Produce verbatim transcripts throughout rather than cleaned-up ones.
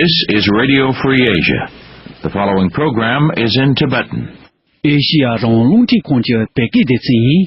This is Radio Free Asia. The following program is in Tibetan. ཨེ་ཤི་ཡ་རང་དབང་རླུང་འཕྲིན་ཁང་གི་བོད་སྐད་སྡེ་ཚན་ཡིན།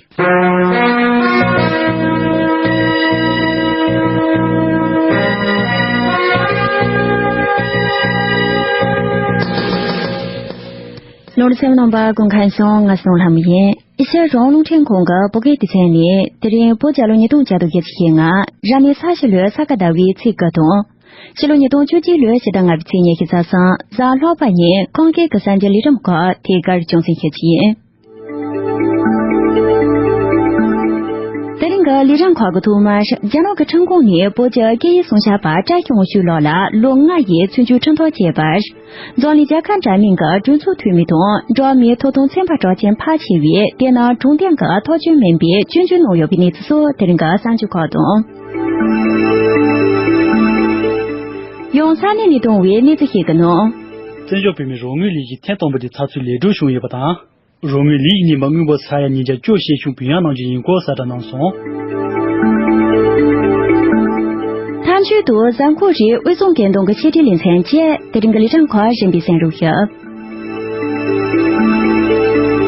ལོ་རྒྱུས་ཚན་རིག་པ་ཀུན་མཁྱེན་ང་གསུང་ལྷ་མོ་ཡིན། ཨེ་ཤ་ཡ་རང་དབང་རླུང་འཕྲིན་ཁང་གི་བོད་སྐད་སྡེ་ཚན་ནས་དེ་རིང་བོད་རྒྱལ་ལོ་ཉིས་སྟོང་བརྒྱ་དང་བཞི་བཅུ་ཞེ་ལྔ་རབ་གནས་ས་བྱི་ལོའི་ས་ག་ཟླ་བའི་ཚེས་དགུ་དང་། ཕྱི་ལོ་ཉིས་སྟོང་བཅུ་གཅིག་ལོའི་ཕྱི་ཟླ་ལྔ་པའི་ཚེས་ཉི་ཤུ་རྩ་གསུམ་གཟའ་ལྷག་པ་ཉིན་ཁམས་སྐད་ཀྱི་གསར་འགྱུར་ལས་རིམ་ཁག་དེ་གར་རྒྱང་སྲིང་ཞུ་རྒྱུ་ཡིན། དེ་རིང་གི་ལས་རིམ་ཁག་གི་ཐོག་མར་རྒྱ་ནག་གི་ཁྲིམས་ཁང་ནས་བོད་ཀྱི་སྐད་ཡིག་སྲུང་སྐྱོབ་པ་བཀྲ་ཤིས་དབང་ཕྱུག་ལགས་ལ་ལོ་ལྔ་ཡི་བཙོན་འཇུག་ཁྲིམས་ཐག་བཅད་པར། འཛམ་གླིང་རྒྱལ་ཁབ་འདྲ་མིན་གྱི་གྲོས་ཚོགས་འཐུས་མི་དང་འགྲོ་བ་མིའི་ཐོབ་ཐང་ཚན་པ་གྲགས་ཅན་ཕལ་ཆེ་བས་དེ་ནི་དྲང་བདེན་གྱི་ཐག་གཅོད་མིན་པའི་སྐྱོན་བརྗོད་གནང་ཡོད་པའི་གནས་ཚུལ་སོགས་དེ་རིང་གི་གསར་འགྱུར་ཁག་དང་། ཡང་ས་གནས་ནས་བཏང་བའི་གནས་ཚུལ་ཞིག་གི་ནང་། བཙན་བྱོལ་བོད་མིའི་རོགས་དངུལ་ལས་གཞི་ཐེངས་དང་པོ་དེ་ཚགས་ཚུད་ལས་སྒྲུབ་བྱུང་ཡོད་པ་དང་། རོགས་དངུལ་ལས་གཉིས་པ་དངུལ་འབོར་ས་ཡ་ཉིས་བརྒྱ་བཅུ་བཤད་ཆུང་ཕུལ་ཡག་གནང་རྒྱུ་ཡིན་སྐོར་གསལ་བསྒྲགས་གནང་སོང་། མཐའ་མཇུག་ཏུ་གཟའ་འཁོར་རེའི་དབུས་གཙང་རྒྱལ་ཡོངས་ཀྱི་ཕྱི་དྲིལ་ལེ་ཚན་བཅས་དེ་རིང་གི་ལས་རིམ་ཁག་གཞན་པའི་གསན་རོགས་ཞུ།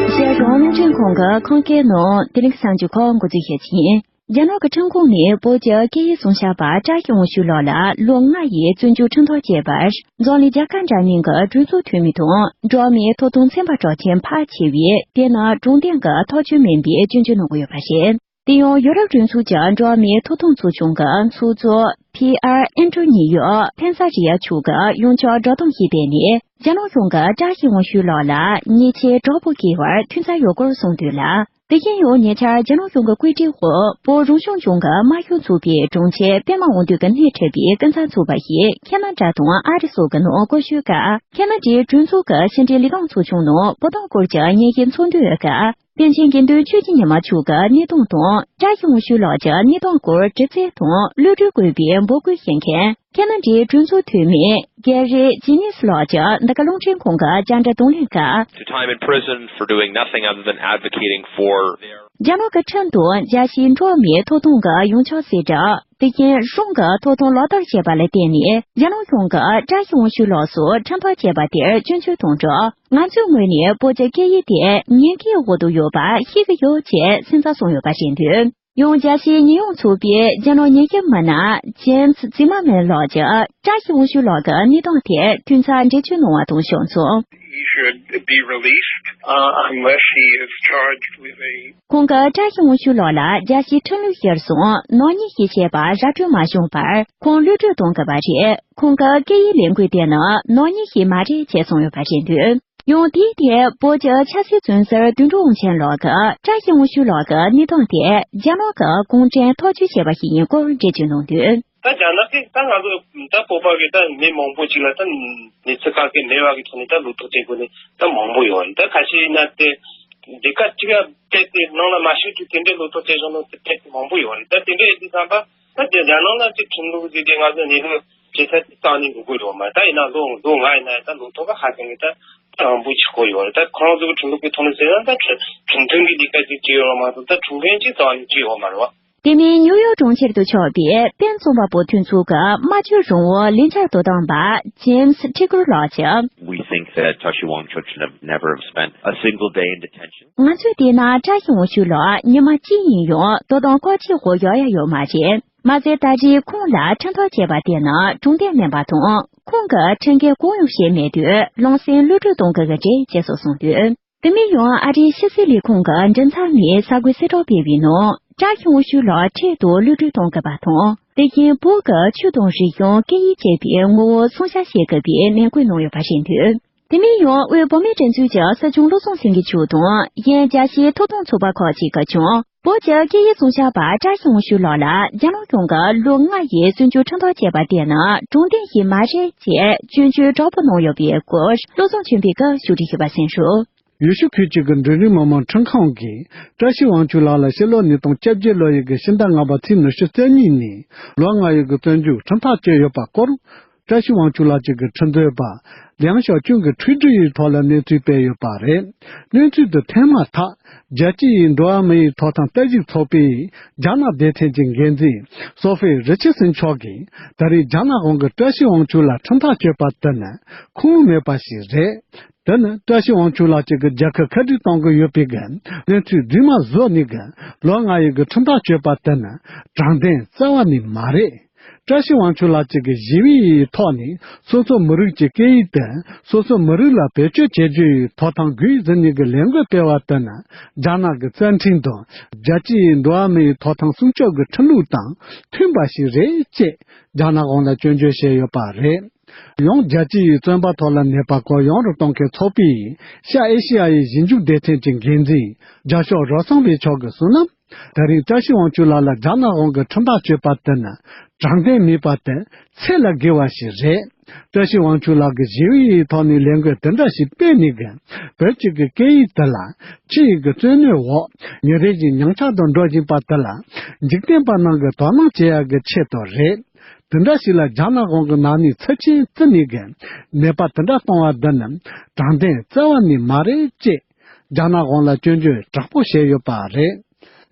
ཨེ་ཤ་ཡ་རང་དབང་རླུང་འཕྲིན་ཁང་གི་ཁམས་སྐད་ནང་དེ་རིང་གི་གསར་འགྱུར་ཁག་འགོ་འཛུགས་ཞུ་རྒྱུ་ཡིན། རྒྱ་ནག་གི་ཁྲིམས་ཁང་ནས་བོད་ཀྱི་སྐད་ཡིག་སྲུང་སྐྱོབ་པ་བཀྲ་ཤིས་དབང་ཕྱུག་ལགས་ལ་ལོ་ལྔ་ཡི་བཙོན་འཇུག་ཁྲིམས་ཐག་བཅད་པར། འཛམ་གླིང་རྒྱལ་ཁབ་འདྲ་མིན་གྱི་གྲོས་ཚོགས་འཐུས་མི་དང་འགྲོ་བ་མིའི་ཐོབ་ཐང་ཚན་པ་གྲགས་ཅན་ཕལ་ཆེ་བས་དེ་ནི་དྲང་བདེན་གྱི་ཐག་གཅོད་མིན་པའི་སྐྱོན་བརྗོད་གནང་གི་ཡོད་པ་རེད། དེ་ཡང་ཡོ་རོབ་གྲོས་ཚོགས་ཀྱི་འགྲོ་བ་མིའི་ཐོབ་ཐང་ཚོགས་ཆུང་གི་ཚོགས་གཙོ་ཕི་ཨར་ཨན་ཏོ་ནི་ཡོ་ཕན་ས་རི་ཡ་མཆོག་གིས་ཡོངས་ཁྱབ་བསྒྲགས་གཏམ་ཞིག་སྤེལ་ནས། རྒྱ་ནག་གཞུང་གིས་བཀྲ་ཤིས་དབང་ཕྱུག་ལགས་ལ་ཉེས་ཆད་དྲག་པོ་བཀལ་བར་ཐུགས་འཚབ་ཡོད་སྐོར་གསུངས་འདུག་ལ། དེ་བཞིན་ཡང་ཉེ་ཆར་རྒྱ་ནག་གཞུང་གི་བཀོད་སྒྲིག་འོག་བོད་རང་སྐྱོང་ལྗོངས་ཀྱི་དམར་ཤོག་ཚོགས་པའི་དྲུང་ཆེ་པད་མ་དབང་འདུས་ཀྱིས་སྣེ་ཁྲིད་པའི་སྐུ་ཚབ་ཚོགས་པ་ཞིག་ཁེ་ན་ཌ་དང་ཨ་རི་སོགས་ཀྱི་ནང་སྐོར་ཞུས་སྐབས། ཁེ་ན་ཌའི་གྲོས་ཚོགས་ཀྱི་ཕྱི་འབྲེལ་ལས་ཁུངས་ཚོགས་ཆུང་ནང་བོད་དོན་སྐོར་གྱི་སྙན་ཞུ་ཚོགས་འདུའི་སྐབས། པཎ་ཆེན་དགེ་འདུན་ཆོས་ཀྱི་ཉི་མ་མཆོག་གི་གནས་སྟངས་དང་། བཀྲ་ཤིས་དབང་ཕྱུག་ལགས་ཀྱི་གནས་སྟངས་སྐོར་དྲི་རྩད་དང་གློད་གྲོལ་དགོས་པའི་འབོད་སྐུལ་ཞུ་མཁན། ཁེ་ན་ཌའི་གྲོས་ཚོགས་འཐུས་མི་གེ་རི་ཇི་ནིས་ལགས་ཀྱིས་འདི་ག་རླུང་འཕྲིན་ཁང་གི་བཅར་འདྲི་དང་ལེན་སྐབས། To time in prison for doing nothing other than advocating for their རྒྱ་ནག་གི་ཁྲིམས་དང་རྒྱལ་སྤྱིའི་འགྲོ་བ་མིའི་ཐོབ་ཐང་གི་ཡོངས་ཁྱབ་གསལ་བསྒྲགས། དེ་བཞིན་གཞུང་གི་ཐོབ་ཐང་ལག་བསྟར་བྱས་པ་ལ་བརྟེན་ནས་རྒྱ་ནག་གཞུང་གིས་བཀྲ་ཤིས་དབང་ཕྱུག་ལགས་སུ་ཁྲིམས་ཐག་བཅད་པ་དེར་སྐྱོན་བརྗོད་དང་སྦྲགས། ང་ཚོའི་ངོས་ནས་བོད་ཀྱི་སྐད་ཡིག་དེ་ཉེན་ཁའི་འོག་ཏུ་ཡོད་པ་ཤེས་ཀྱི་ཡོད་ཅེས་སེམས་འཚབ་བྱུང་ཡོད་པ་རེད་འདུག་ཡང་རྒྱལ་སྤྱིའི་ཉེན་གཡོལ་ཚོགས་པའི་རྒྱ་ནག་ཉེན་སྐྱོབ་མི་སྣ་ཇེམ་སི་ཛི་མ་མན་ལགས་ཀྱིས་བཀྲ་ཤིས་དབང་ཕྱུག་ལགས་ཀྱི་གནས་སྟངས་ཐད་ཐུགས་འཚབ་འགྲེལ་བརྗོད་གནང་བ་དང་ཕྱོགས་མཚུངས། He should be released, uh, unless he is charged with a ཁོང་གིས་བཀྲ་ཤིས་དབང་ཕྱུག་ལགས་ལ་རྒྱལ་སྤྱིའི་ཁྲིམས་ལུགས་གཞིར་བཟུང་ནག་ཉེས་ཤིག་བྱས་པ་ར་སྤྲོད་མ་བྱུང་བར་ཁོང་གློད་གྲོལ་གཏོང་དགོས་པ་རེད། ཁོང་གི་སྐད་ཡིག་ལས་འགུལ་དེ་ནི་ནག་ཉེས་ཤིག་མ་རེད་ཅེས་གསུངས་ཡོད་པ་རེད་འདུག་ཡང་དེའི་ཐད་བོད་ཀྱི་ཆབ་སྲིད་བཙོན་ཟུར་དོན་གྲུབ་དབང་ཆེན་ལགས་ཀྱིས་བཀྲ་ཤིས་དབང་ཕྱུག་ལགས་ཀྱི་གནས་སྟངས་དེ་རྒྱ་ནག་གི་གུང་ཁྲན་ཐག་གཅོད་བྱས་པ་ཞིག་ཡིན་སྐོར་འགྲེལ་བརྗོད་གནང་འདུག་ད་རྒྱ་ནག་གིས་ད་ང་ཚོ་ད་བོད་པ་གི་ད་མི་མང་པོ་ཅིག་ལ་ད་གནས་ཚུལ་ག་གེ་མེད་པ་གི་ཐོག་ནས་ད་བློ་ཐོག་སྤྲད་དགོས་ནི་ད་མང་པོ་ཡོད་རེད། ད་ཁ་ཤས་ཡིན་ན་དེ་སྡེ་ཁག་གཅིག་ལ་སྤྲད་དེ་ནང་ལ་མ་ཞུགས་དུས་དེ་འདྲའི་བློ་ཐོག་སྤྲད་བཞག་ནོ་དེ་སྤྲད་དེ་མང་པོ་ཡོད་རེད། ད་དེ་འདྲ་ཡིན་དུས་ཙམ་པ། ད་དེ་རྒྱ་ནག་ལ་ཅིག་ཁྲིམས་ལུགས་ཟེར་དེ་ང་ཚོ་གནས་ལུགས་བྱེད་ས་ཅིག་རྩ་ནས་འགྲོ་གི་ཡོད་མ་རེད། ད་ཡིན་ན་ལོ་ལོ་ལྔ་ཡིན་ན་ད་ལོ་ཐོག་ག་ཧ་ཅང་གི་ད་དྲང་པོ་ཆགས་ཀྱི་ཡོད་རེད། ད་ཁོང་ཚོ་གི་ཁྲིམས་ལུགས་ཀྱི་ཐོག་ནས་ཟེར་ན་ད་ཁྲིམས་ཁྲིམས་མཐུན་གྱི་ལས་ཀ་ཅིག་བྱེད་ཡོད་མ་གཏོགས་ད་ཁྲིམས་འགལ་ཅིག་རྩ་ནས་བྱེད་ཡོད་མ་རེད་བ། དེ་མིན་ནིའུ་ཡོག་གྲོང་ཁྱེར་དུ་ཆགས་པའི་པེན་རྩོམ་པ་པོ་མཐུན་ཚོགས་ཀྱི་སྨྲ་བརྗོད་རང་དབང་ལས་འཆར་དོ་དམ་པ་ཇེམ་སི་ཁྲི་ཀུར་ལགས་ཀྱིས། We think that Tashi Wangchuk should have never have spent a single day in detention. ང་ཚོས་བལྟས་ན་བཀྲ་ཤིས་དབང་ཕྱུག་ལགས་ཉི་མ་གཅིག་ཡིན་ཡང་དོ་དམ་བཀག་ཆའི་འོག་ཡོད་ཡ་ཡོད་མ་རེད། མ་ཟད་ད་རེས་ཁོང་ལ་ཁྲིམས་ཐག་བཅད་པ་དེ་ནི་དྲང་བདེན་མིན་པ་དང་། ཁོང་གིས་ཁྲིམས་འགལ་གང་ཡང་བྱས་མེད་དུས་ལམ་སེང་གློད་གྲོལ་གཏོང་དགོས་ཀྱི་རེད་ཅེས་སོགས་གསུངས་འདུག་དེ་མིན་ཡང་ཨ་རིའི་ཕྱི་སྲིད་ལས་ཁུངས་ཀྱི་མགྲིན་ཚབ་ནས་གསར་འགོད་གསལ་བསྒྲགས་སྤེལ་བའི་ནང་། བཀྲ་ཤིས་དབང་ཕྱུག་ལགས་འཕྲལ་དུ་གློད་གྲོལ་གཏོང་དགོས་པ་དང་། དེ་བཞིན་བོད་ཀྱི་ཆོས་དང་རིག་གཞུང་སྐད་ཡིག་བཅས་པའི་ངོ་བོ་སྲུང་བྱ་བྱེད་དགོས་པའི་ནན་སྐུལ་གནང་ཡོད་པ་རེད་འདུག་དེ་མིན་ཡང་དབུས་བོད་མིའི་སྒྲིག་འཛུགས་ཀྱི་སྲིད་སྐྱོང་བློ་བཟང་སེང་གེ་མཆོག་དང་གཞན་རྒྱལ་སྤྱིའི་ཐོབ་ཐང་ཚོགས་པ་ཁག་ཅིག་གིས་ཀྱང་། བོད་ཀྱི་སྐད་ཡིག་སྲུང་སྐྱོབ་པ་བཀྲ་ཤིས་དབང་ཕྱུག་ལགས་ལ་རྒྱ་ནག་གཞུང་གིས་ལོ་ལྔ་ཡི་བཙོན་འཇུག་ཁྲིམས་ཐག་བཅད་པ་དེ་ནི་དྲང་བདེན་ཞིག་མ་རེད་ཅེས་སྐྱོན་བརྗོད་དྲག་པོ་གནང་ཡོད་པའི་སྐོར་བློ་བཟང་ཆོས་འཕེལ་གྱིས་ཕྱོགས་སྒྲིག་ཞུས་པ་གསན་ཞུ། ཡུལ་ཤུལ་ཁུལ་གཅིག་གི་འབྲིང་རིམ་མི་དམངས་ཁྲིམས་ཁང་གིས་བཀྲ་ཤིས་དབང་ཕྱུག་ལགས་ལ་ཕྱི་ལོ་ཉིས་སྟོང་བཅོ་བརྒྱད་ལོ་ཡི་གི་ཕྱི་ཟླ་ལྔ་པ་ཚེས་ཉི་ཤུ་རྩ་གཉིས་ནས་ལོ་ལྔ་ཡི་གི་བཙོན་འཇུག་ཁྲིམས་ཐག་བཅད་ཡོད་པ་སྐོར། བཀྲ་ཤིས་དབང་ཕྱུག་ལགས་བཅས་ཀྱི་འཕྲིན་བཟོ་པ་ལིའང་ཞའོ་ཅུན་གྱིས་འཕྲོས་སྒྲིག་ཡིག་ཐོག་ལ་གནས་ཚུལ་སྤེལ་ཡོད་པ་རེད། གནས་ཚུལ་དེ་ཐོན་མ་ཐག་རྒྱལ་སྤྱི་ཡི་འགྲོ་བ་མི་ཡི་ཐོབ་ཐང་ལྟ་ཞིབ་ཚོགས་པས་རྒྱ་ནག་སྡེ་ཚན་གྱི་འགན་འཛིན་སོ་ཧྥེ་རི་ཆར་སན་མཆོག་གིས་ད་རེས་རྒྱ་ནག་དབང་གིས་བཀྲ་ཤིས་དབང་ཕྱུག་ལ་ཁྲིམས་ཐག་གཅོད་པ་དེ་ནི་ཁུངས་ལུང་མེད་པ་ཞིག་རེད། དེ་ནི་བཀྲ་ཤིས་དབང་ཕྱུག་ལགས་བཅས་ཀྱི་རྒྱལ་ཁབ་ཁ་བྲལ་གཏོང་གི་ཡོད་པའི་གི་གནས་ཚུལ་རྫུན་མ་བཟོས་ནས་གི་ལོ་ལྔ་ཡི་གི་ཁྲིམས་ཐག་གཅོད་པ་དེ་ནི་དྲང་བདེན་རྩ་བ་ནས་མ་རེད། བཀྲ་ཤིས་དབང་ཕྱུག་ལགས་བཅས་ཀྱི་ཞི་བའི་ཡིག་ཐོག་ནས་སོ་སོ་མི་རིགས་ཀྱི་སྐད་ཡིག་དེ་སོ་སོ་མི་རིགས་ལ་བེད་སྤྱོད་བྱེད་རྒྱུ་ཡི་ཐོབ་ཐང་དགོས་ཟེར་ནས་ཀྱི་ལས་འགུལ་སྤེལ་བ་དེ་ནི་རྒྱ་ནག་གི་བཙན་ཁྲིམས་དང་རྒྱལ་སྤྱི་ཡི་འགྲོ་བ་མི་ཡི་ཐོབ་ཐང་སྲུང་སྐྱོབ་ཀྱི་ཁྲིམས་ལུགས་དང་མཐུན་པ་ཞིག་རེད་ཅེས་རྒྱ་ནག་དབང་ལ་སྐྱོན་བརྗོད་བྱས་ཡོད་པ་རེད། ཡང་རྒྱལ་སྤྱི་ཡི་བཙོན་པ་ཐོག་ལ་གནས་པ་སྐོར་ཡོངས་རུ་གཏོང་མཁན་ཚོགས་པས་ཤར་ཨེ་ཤི་ཡ་ཡི་ཞིབ་འཇུག་སྡེ་ཚན་གྱི་འགན་འཛིན་རྒྱ་ཤོག་རོ་སང་བེ་མཆོག་གིས་གསུངས་ན། ད་རིང་བཀྲ་ཤིས་དབང་ཕྱུག་ལགས་ལ་རྒྱ་ནག་དབང་གིས་ཁྲིམས་ཐག་གཅོད་པ་དེ་ནི་དྲང་བདེན་མེད་པ་དེ་ཚད་ལས་བརྒལ་བ་ཞིག་རེད། བཀྲ་ཤིས་དབང་ཕྱུག་ལགས་ཀྱིས་ཞི་བའི་ཡིག་ཐོག་ནས་ལས་འགུལ་དེ་འདྲ་ཞིག་སྤེལ་ནས་ཀྱི་བོད་ཀྱི་གི་སྐད་ཡིག་དེ་ལ་ཕྱི་ཡི་གི་བཙན་གནོན་འོག་ཉིན་རེ་བཞིན་ཉམས་ཆག་ཏུ་འགྲོ་བཞིན་པ་དེ་ལ་འཇིག་རྟེན་པ་རྣམས་ཀྱིས་དོ་སྣང་བྱེད་ཡག་གི་ཆེད་དུ་རེད། དེ་འདྲ་ཞིག་ལ་རྒྱ་ནག་དབང་གིས་ནག་ཉེས་ཚབས་ཆེན་བརྩི་ནས་ཀྱི་ནད་པ་དེ་འདྲ་གཏོང་བ་འདི་ནི་དྲང་བདེན་རྩ་བ་ནས་མ་རེད་ཅེས་རྒྱ་ནག་དབང་ལ་སྐྱོན་བརྗོད་དྲག་པོ་བྱས་ཡོད་པ་རེད།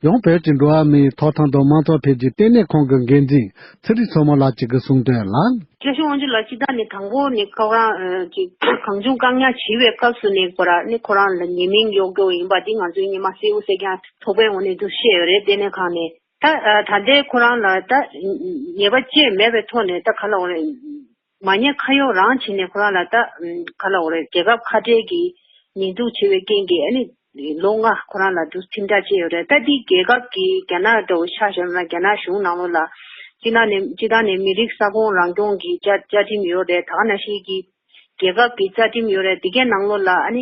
ཡང་བོད་ཀྱི་འགྲོ་བ་མིའི་ཐོབ་ཐང་དང་མང་གཙོ་འཕེལ་རྒྱས་ལྟེ་གནས་ཁང་གི་འགན་འཛིན་ཚེ་རིང་མཚོ་མོ་ལགས་ཀྱིས་གསུངས་དོན་ལ། བཀྲ་ཤིས་དབང་ཕྱུག་ལགས་སྤྱི་བཏང་ནས་དང་པོ་ནས་ཁོ་རང་ཅིག་གང་བྱུང་བཀག་ཉར་བྱས་པའི་སྐབས་སུ་ནས་ཁོ་རང་ནི་ཁོ་རང་ལ་ཉེས་མིང་གཡོག་རྒྱུ་ཡིན་པ་འདི་ང་ཚོས་ཉི་མ་གསལ་པོ་གསལ་རྐྱང་ཚོགས་པའི་ངོས་ནས་འདུག་བཤད་ཡོད་རེད། ལྟེ་གནས་ཁང་ནས་ད་ད་ལྟའི་ཁོ་རང་ལ་ད་ཉེས་པ་ཅི་མེད་པའི་ཐོག་ནས་ད་ག་ལ་འོ་རེད། མ་ཉེས་ཁ་གཡོག་རང་བྱས་ནས་ཁོ་རང་ལ་ད་ག་ལ་འོ་རེད། རྒྱལ་ཁབ་ཁ་བྲལ་གྱི་ཉེས་འཛུགས་བྱས་པའི་རྐྱེན་གྱིས་ཨ་ནི་ལོ་ལྔ་ཁོ་རང་ལ་འདུག་ཁྲིམས་ཐག་བཅད་ཡོད་རེད། ད་འདི་རྒྱལ་ཁབ་ཀྱི་རྒྱ་ནག་འདྲ་བོ་ཆ་བཞག་ན་རྒྱ་ནག་གཞུང་ནང་ལོགས་ལ་སྤྱི་བཏང་ནས་སྤྱི་བཏང་ནས་མི་རིགས་ས་ཁོངས་རང་སྐྱོང་གི་བཅའ་བཅའ་ཁྲིམས་ཡོད་རེད། ད་ག་ནང་བཞིན་གྱི་རྒྱལ་ཁབ་ཀྱི་རྩ་ཁྲིམས་ཡོད་རེད། འདི་གའི་ནང་ལོགས་ལ་ཨ་ནི་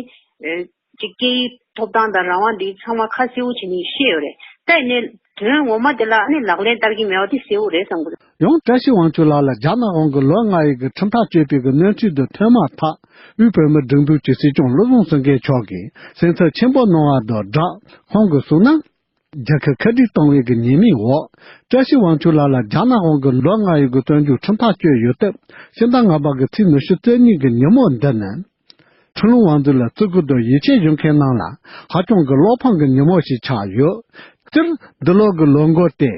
ཅིག་སྐད་ཡིག་ཐོབ་ཐང་དང་རང་དབང་འདི་ཚང་མ་ཁ་གསལ་པོ་བྱས་ནས་བཤད་ཡོད་རེད། ད་ཡིན་ནའི་དོན་ངོ་མ་དེ་ལ་ཨ་ནི་ལག་ལེན་བསྟར་གྱི་མེད་པ་དེ་གསལ་པོ་རེད་བསམ་གྱི་འདུག་ཡང་བཀྲ་ཤིས་དབང་ཕྱུག་ལགས་ལ་རྒྱ་ནག་དབང་གིས་ལོ་ལྔ་ཡི་གི་ཁྲིམས་ཐག་གཅོད་པའི་གི་གནས་ཚུལ་དེ་ཐོན་མ་ཐག་དབུས་བོད་མིའི་སྒྲིག་འཛུགས་ཀྱི་སྲིད་སྐྱོང་བློ་བཟང་སེང་གེ་མཆོག་གིས་སེམས་འཚབ་ཆེན་པོ་གནང་བ་དང་སྦྲགས། ཁོང་གིས་གསུངས་ན། རྒྱལ་ཁབ་ཁ་བྲལ་གཏོང་བའི་གི་ཉེས་མིང་འོག་བཀྲ་ཤིས་དབང་ཕྱུག་ལགས་ལ་རྒྱ་ནག་དབང་གིས་ལོ་ལྔ་ཡི་གི་བཙོན་འཇུག་ཁྲིམས་ཐག་གཅོད་ཡོད་སྟབས་ཕྱི་ཟླ་ལྔ་པ་གི་ཚེས་ཉི་ཤུ་རྩ་གཉིས་ཀྱི་ཉིན་མོ་འདི་ནི། ཁྲིན་ལུང་ཝང་ཙུའུ་ལ་བརྩི་བཀུར་དང་ཡིད་ཆེས་ཞུ་མཁན་རྣམས་ལ་ཧ་ཅང་གི་བློ་ཕམ་གྱི་ཉིན་མོ་ཞིག་ཆགས་ཡོད། སྤྱིར་འདི་ལོ་གི་ལོ་འགོ་སྟེ་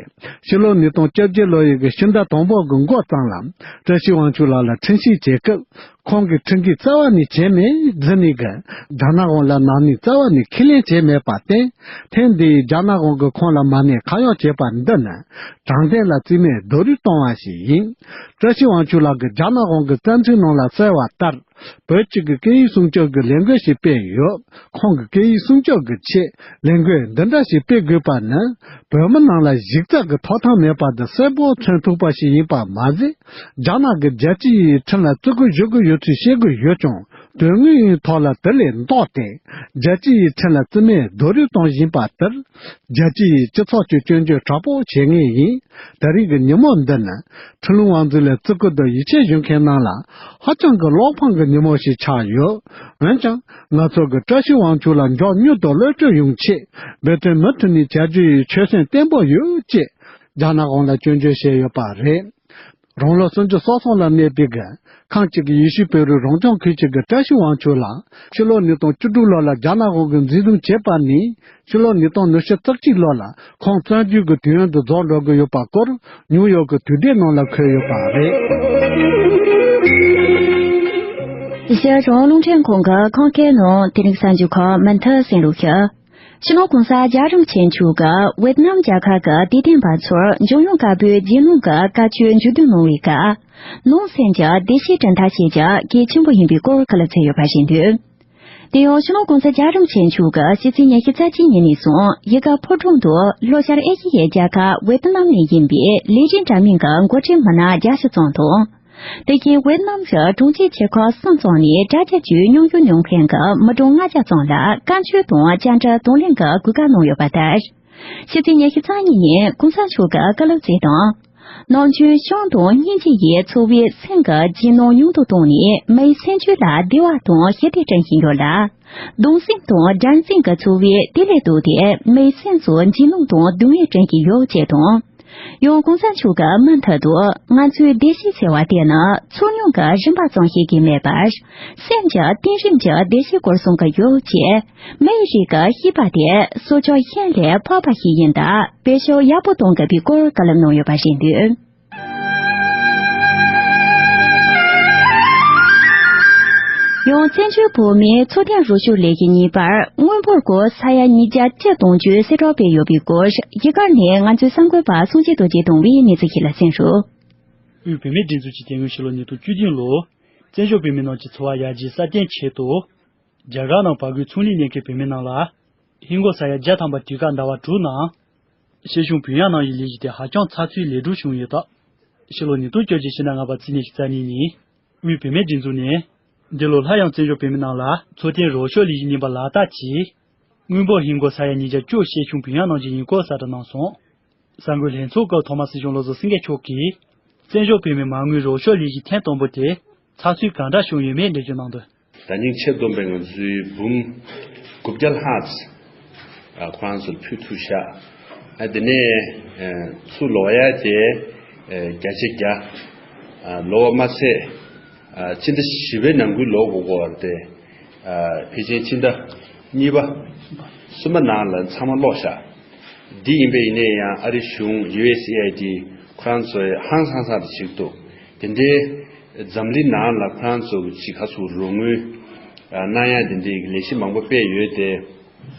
ཕྱི་ལོ་ཉིས་སྟོང་བཅོ་བརྒྱད་ལོ་ཡི་གི་ཕྱི་ཟླ་དང་པོ་གི་འགོ་ཙམ་ལ་བཀྲ་ཤིས་དབང་ཕྱུག་ལགས་ལ་ཁྲིམས་ཞིབ་བྱེད་སྐབས་ཁོང་གིས་ཁྲིམས་འགལ་རྩ་བ་ནས་བྱས་མེད་ཟེར་ནས་གི་རྒྱ་ནག་དབང་ལ་ནག་ཉེས་རྩ་བ་ནས་ཁས་ལེན་བྱས་མེད་པར་བརྟེན། ཐེངས་འདིའི་རྒྱ་ནག་དབང་གིས་ཁོང་ལ་མ་ཉེས་ཁ་གཡོག་བྱས་པ་འདི་ནི་དྲང་བདེན་ལ་རྩིས་མེད་རྡོག་རོལ་གཏོང་བ་ཞིག་ཡིན། བཀྲ་ཤིས་དབང་ཕྱུག་ལགས་ཀྱིས་རྒྱ་ནག་དབང་གི་བཙན་འཛུལ་ནང་ལ་གསལ་བ་ལྟར། བོད་ཀྱི་གི་སྐད་ཡིག་སྲུང་སྐྱོབ་ཀྱི་ལས་འགུལ་ཞིག་སྤེལ་ཡོད། ཁོང་གིས་སྐད་ཡིག་སྲུང་སྐྱོབ་ཀྱི་ཆེད་ལས་འགུལ་འདི་འདྲ་ཞིག་སྤེལ་དགོས་པ་ནི་བོད་མི་རྣམས་ལ་གཞི་རྩ་གི་ཐོབ་ཐང་མེད་པ་དེ་གསལ་པོ་མཚོན་ཐུབ་པ་ཞིག་ཡིན་པ་མ་ཟད། རྒྱ་ནག་གི་རྒྱལ་སྤྱི་ཡི་ཁྲིམས་ལ་བརྩི་བཀུར་ཞུ་དགོས་ཡོད་ཚུལ་བཤད་དགོས་ཡོད་ཀྱང་དོན་དངོས་ཡིན་ཐོག་ལ་དེ་ལས་ལྡོག་སྟེ་རྒྱལ་སྤྱི་ཡི་ཁྲིམས་ལ་རྩིས་མེད་རྡོག་རོལ་གཏོང་བཞིན་པ་དེར། རྒྱལ་སྤྱི་ཡི་སྤྱི་ཚོགས་ཀྱི་སྐྱོན་བརྗོད་དྲག་པོ་བྱེད་ངེས་ཡིན། ད་རེས་ཀྱི་ཉིན་མོ་འདི་ནི་ཁྲིན་ལུང་ཝང་ཙུའུ་ལ་བརྩི་བཀུར་དང་ཡིད་ཆེས་ཞུ་མཁན་རྣམས་ལ་ཧ་ཅང་གི་བློ་ཕམ་གྱི་ཉིན་མོ་ཞིག་ཆགས་ཡོད། འོན་ཀྱང་ང་ཚོ་གི་བཀྲ་ཤིས་དབང་ཕྱུག་ལ་མགྱོགས་མྱུར་དུ་གློད་གྲོལ་ཡོང་ཆེད་འབད་བརྩོན་མུ་མཐུད་ནས་བྱ་རྒྱུ་ཡི་ཆོད་སེམས་བརྟན་པོ་ཡོད་ཅེས་རྒྱ་ནག་དབང་ལ་སྐྱོན་བརྗོད་བྱས་ཡོད་པ་རེད། རང་ལོ་སུམ་ཅུ་སོ་གསུམ་ལ་གནས་པའི་གི་ཁམས་གཅིག་གི་ཡེ་ཤུ་བོད་རིགས་རང་སྐྱོང་ཁུལ་གཅིག་གི་བཀྲ་ཤིས་དབང་ཕྱུག་ལགས་ཕྱི་ལོ་ཉིས་སྟོང་བཅུ་དྲུག་ལོ་ལ་རྒྱ་ནག་དབང་གིས་འཛིན་བཟུང་བྱས་པ་ནས་ཕྱི་ལོ་ཉིས་སྟོང་ཉི་ཤུ་རྩ་གཅིག་ལོ་ལ་ཁོང་བཙོན་འཇུག་གི་དུས་ཡུན་དུ་རྫོགས་འགྲོ་གི་ཡོད་པ་སྐོར་ནིའུ་ཡོག་གི་དུས་དེབ་ནང་ལ་འཁོད་ཡོད་པ་རེད། ཨེ་ཤེ་ཡ་རང་དབང་རླུང་འཕྲིན་ཁང་གི་ཁམས་སྐད་ནང་དེ་རིང་གསར་འགྱུར་ཁག་མུ་མཐུད་གསན་རོགས་ཞུ། སྤྱི་ནོར་༸གོང་ས་རྒྱལ་བ་རིན་པོ་ཆེ་མཆོག་གིས་ཝེ་ཏི་ནམ་རྒྱལ་ཁབ་ཀྱི་དད་ལྡན་པ་ཚོར་འཇམ་དབྱངས་དཀར་པོའི་རྗེས་གནང་གི་བཀའ་ཆོས་མཇུག་བསྡུ་གནང་བའི་སྐབས། ནང་སེམས་ཀྱི་བདེ་སྐྱིད་དྲན་ཐབས་བྱེད་རྒྱུ་གལ་ཆེན་པོ་ཡིན་པའི་སྐོར་བཀའ་སློབ་སྩལ་ཡོད་པ་ཞིག་འདུག་དེ་ཡང་སྤྱི་ནོར་༸གོང་ས་རྒྱལ་བ་རིན་པོ་ཆེ་མཆོག་གིས་ཕྱི་ཚེས་ཉི་ཤུ་རྩ་གཅིག་ཉིན་ནས་བཟུང་ཡུལ་ག་ཕོ་བྲང་དུ་ལྷོ་ཤར་ཨེ་ཤེ་ཡའི་རྒྱལ་ཁབ་ཝེ་ཏི་ནམ་ནས་ཡིན་པའི་ལས་བྱེད་འདྲ་མིན་གྱི་འགོ་ཁྲིད་མི་སྣ་བརྒྱད་ཅུ་ཙམ་དང་། དེ་བཞིན་ཝེ་ཏི་ནམ་གྱི་དྲུང་ཆེ་ཆེ་ཁག་གསུམ་ཙམ་ནས་དྲ་རྒྱ་བརྒྱུད་མཉམ་ཞུགས་མྱོང་མཁན་གྱི་མི་གྲངས་ལྔ་བརྒྱ་ཙམ་ལ་བཀའ་ཆོས་དང་བཅར་འདྲི་དང་ལེན་གྱི་གོ་སྐབས་གནང་ཡོད་པ་ལྟར། ཕྱི་ཚེས་ཉི་ཤུ་རྩ་གཉིས་ཉིན་གོང་ས་མཆོག་གིས་བཀའ་སློབ་སྩལ་དོན། ནམ་རྒྱུན་ཤིང་དང་སྙིང་རྗེ་ཡིས་འཚོ་བའི་སེམས་ཀྱི་ལྗིད་སྣང་ཉུང་དུ་བཏང་ནས་མིའི་སེམས་རྒྱུད་ལ་བདེ་བ་དང་ཞི་བདེ་སྐྲུན་བཞིན་ཡོད་ལ། གདུང་སེམས་དང་དགྲར་འཛིན་གྱི་འཚོ་བས་དེ་ལས་ལྡོག་སྟེ་མིའི་སེམས་སུ་འཇིགས་སྣང་དང་སྡུག་བསྔལ་སྐྲུན་གྱི་ཡོད་ཅེས་དང་། ཡང་གོང་ས་མཆོག་གིས་མུ་མཐུད་དུ་ང་ཚོའི་བདེ་སྐྱིད་ཟེར་བ་དེ་ནི་ཚོ་ཉུང་གི་རིམ་པ་ཙམ་ཞིག་གིས་མེད་པར། སེམས་ཀྱི་གཏིང་རིམ་གྱི་བདེ་སྐྱིད་སྐོར་གསུང་གི་ཡོད་ཅེས། མིའི་རིགས་ཀྱི་ཤེས་པ་དེ་གསོ་སྐྱོང་ཡུན་ལས་འཕགས་པ་ཞིག་ཡིན་སྟབས་བེད་སྤྱོད་ཡག་པོ་གཏོང་དགོས་པའི་སྐོར་བཀའ་སློབ་གནང་ཡོད་པ་རེད་འདུག་ཡང་བཙན་བྱོལ་བོད་མིའི་འཚོ་རྟེན་རོགས་སྐྱོར་ལས་གཞི་གཉིས་པར་དངུལ་འབོར་སྒོར་ས་ཡ་ཉིས་བརྒྱ་བཅུ་གཏོང་རྒྱུའི་གསལ་བསྒྲགས་སྤེལ་ཡོད་པའི་སྐོར་གཞིས་སྒར་ནས་ང་ཚོའི་གསར་འགོད་པ་སངས་རྒྱས་རྡོ་རྗེས་བཏང་བའི་གནས་ཚུལ་ཞིག་ལ་གསན་རོགས། དབུས་བུད་མེད་སྒྲིག་འཛུགས་ཀྱིས་དེ་སྔོན་ཕྱི་ལོ་ཉིས་སྟོང་བཅུ་བདུན་ལོར་བཙན་བྱོལ་བོད་མི་རྣམས་ཀྱི་འཚོ་བ་ཡར་རྒྱས་སྲ་བརྟན་ཆེད་དུ། རྒྱ་གར་ནང་བལ་གོས་ཚོང་ལས་གནང་མཁན་བུད་མེད་རྣམས་ལ། ཧིན་སྒོར་ས་ཡ་བརྒྱ་ཐམ་པ་དུས་བཀག་ཟླ་བ་དྲུག་ནང་། སྐྱེད་ཤོག་བུན་གཡར་གནང་བའི་ལས་གཞི་དེ་ཧ་ཅང་ཚགས་ཚུད་ལེགས་གྲུབ་བྱུང་ཡོད་སྟབས། ཕྱི་ལོ་ཉིས་སྟོང་བཅོ་བརྒྱད་ཕྱི་ཟླ་ལྔ་པ་ཚེས་ཉི་ཤུ་རྩ་གཉིས་ཉིན། དབུས་བུད་མེད་སྒྲིག་འཛུགས་ནས། འདི་ལོ་སླར་ཡང་བཙན་བྱོལ་བོད་མི་རྣམས་ལ་འཚོ་རྟེན་རོགས་སྐྱོར་ལས་གཞི་གཉིས་པ་ལག་བསྟར་གྱིས། དངུལ་འབོར་ཧིན་སྒོར་ས་ཡ་ཉིས་བརྒྱ་བཅུ་སྐྱེད་ཤོག་བུན་གཡར་གནང་རྒྱུ་ཡིན་སྐོར་གསལ་བསྒྲགས་གནང་སོང་། གསར་འགོད་ལྷན་ཚོགས་སྐབས་ཐོག་མ་སྲིད་སྐྱོང་བློ་བཟང་སེང་གེ་མཆོག་གིས། བཙན་བྱོལ་བོད་མིའི་མ་དངུལ་རོགས་སྐྱོར་ལས་གཞི་ཐེངས་དང་པོ་དེ། ཚགས་ཚུད་གང་འདྲ་བྱུང་ཡོད་མེད་འགྲེལ་བརྗོད་གནང་དོན། ད་ཉིན་ཆེད་བསྡོམས་པའི་ང་ཚོའི་འབུམ་དགུ་བརྒྱ་ལྷག་ཙམ་ཁོ་རང་ཚོར་ཕུལ་ཐུབ་ཤག་ཨ་དེ་ནས་ཚུར་ལོག་ཡ་དེ་བརྒྱ་ཆ་བརྒྱ་ལོག་པ་མ་ཚད། སྤྱི་ཟླ་བཞི་པའི་ནང་ཁུལ་ལོག་དགོས་ཀྱི་ཡོད་རེད་དེ། ཕལ་ཆེར་སྤྱི་ཟླ་གཉིས་པ་གསུམ་པ་ནང་ལ་ཚང་མ་ལོག་ཤག་འདི་ཡིན་པས་ཡིན་ནའི་ཡང་ཨ་རི་གཞུང་ཡུ་ཨེས་ཨེ་ཨའི་ཌི་ཁོ་རང་ཚོས་ཧང་སང་སང་དུ་བྱེད་ཀྱི་འདུག་དེ་འདྲའི་འཛམ་གླིང་ནང་ལ་ཁོ་རང་ཚོ་གི་ཅིག་ག་ཚོད་རོགས་དངུལ་གནང་ཡ་དེ་འདྲའི་ལས་གཞི་མང་པོ་སྤེལ་ཡོད་དེ།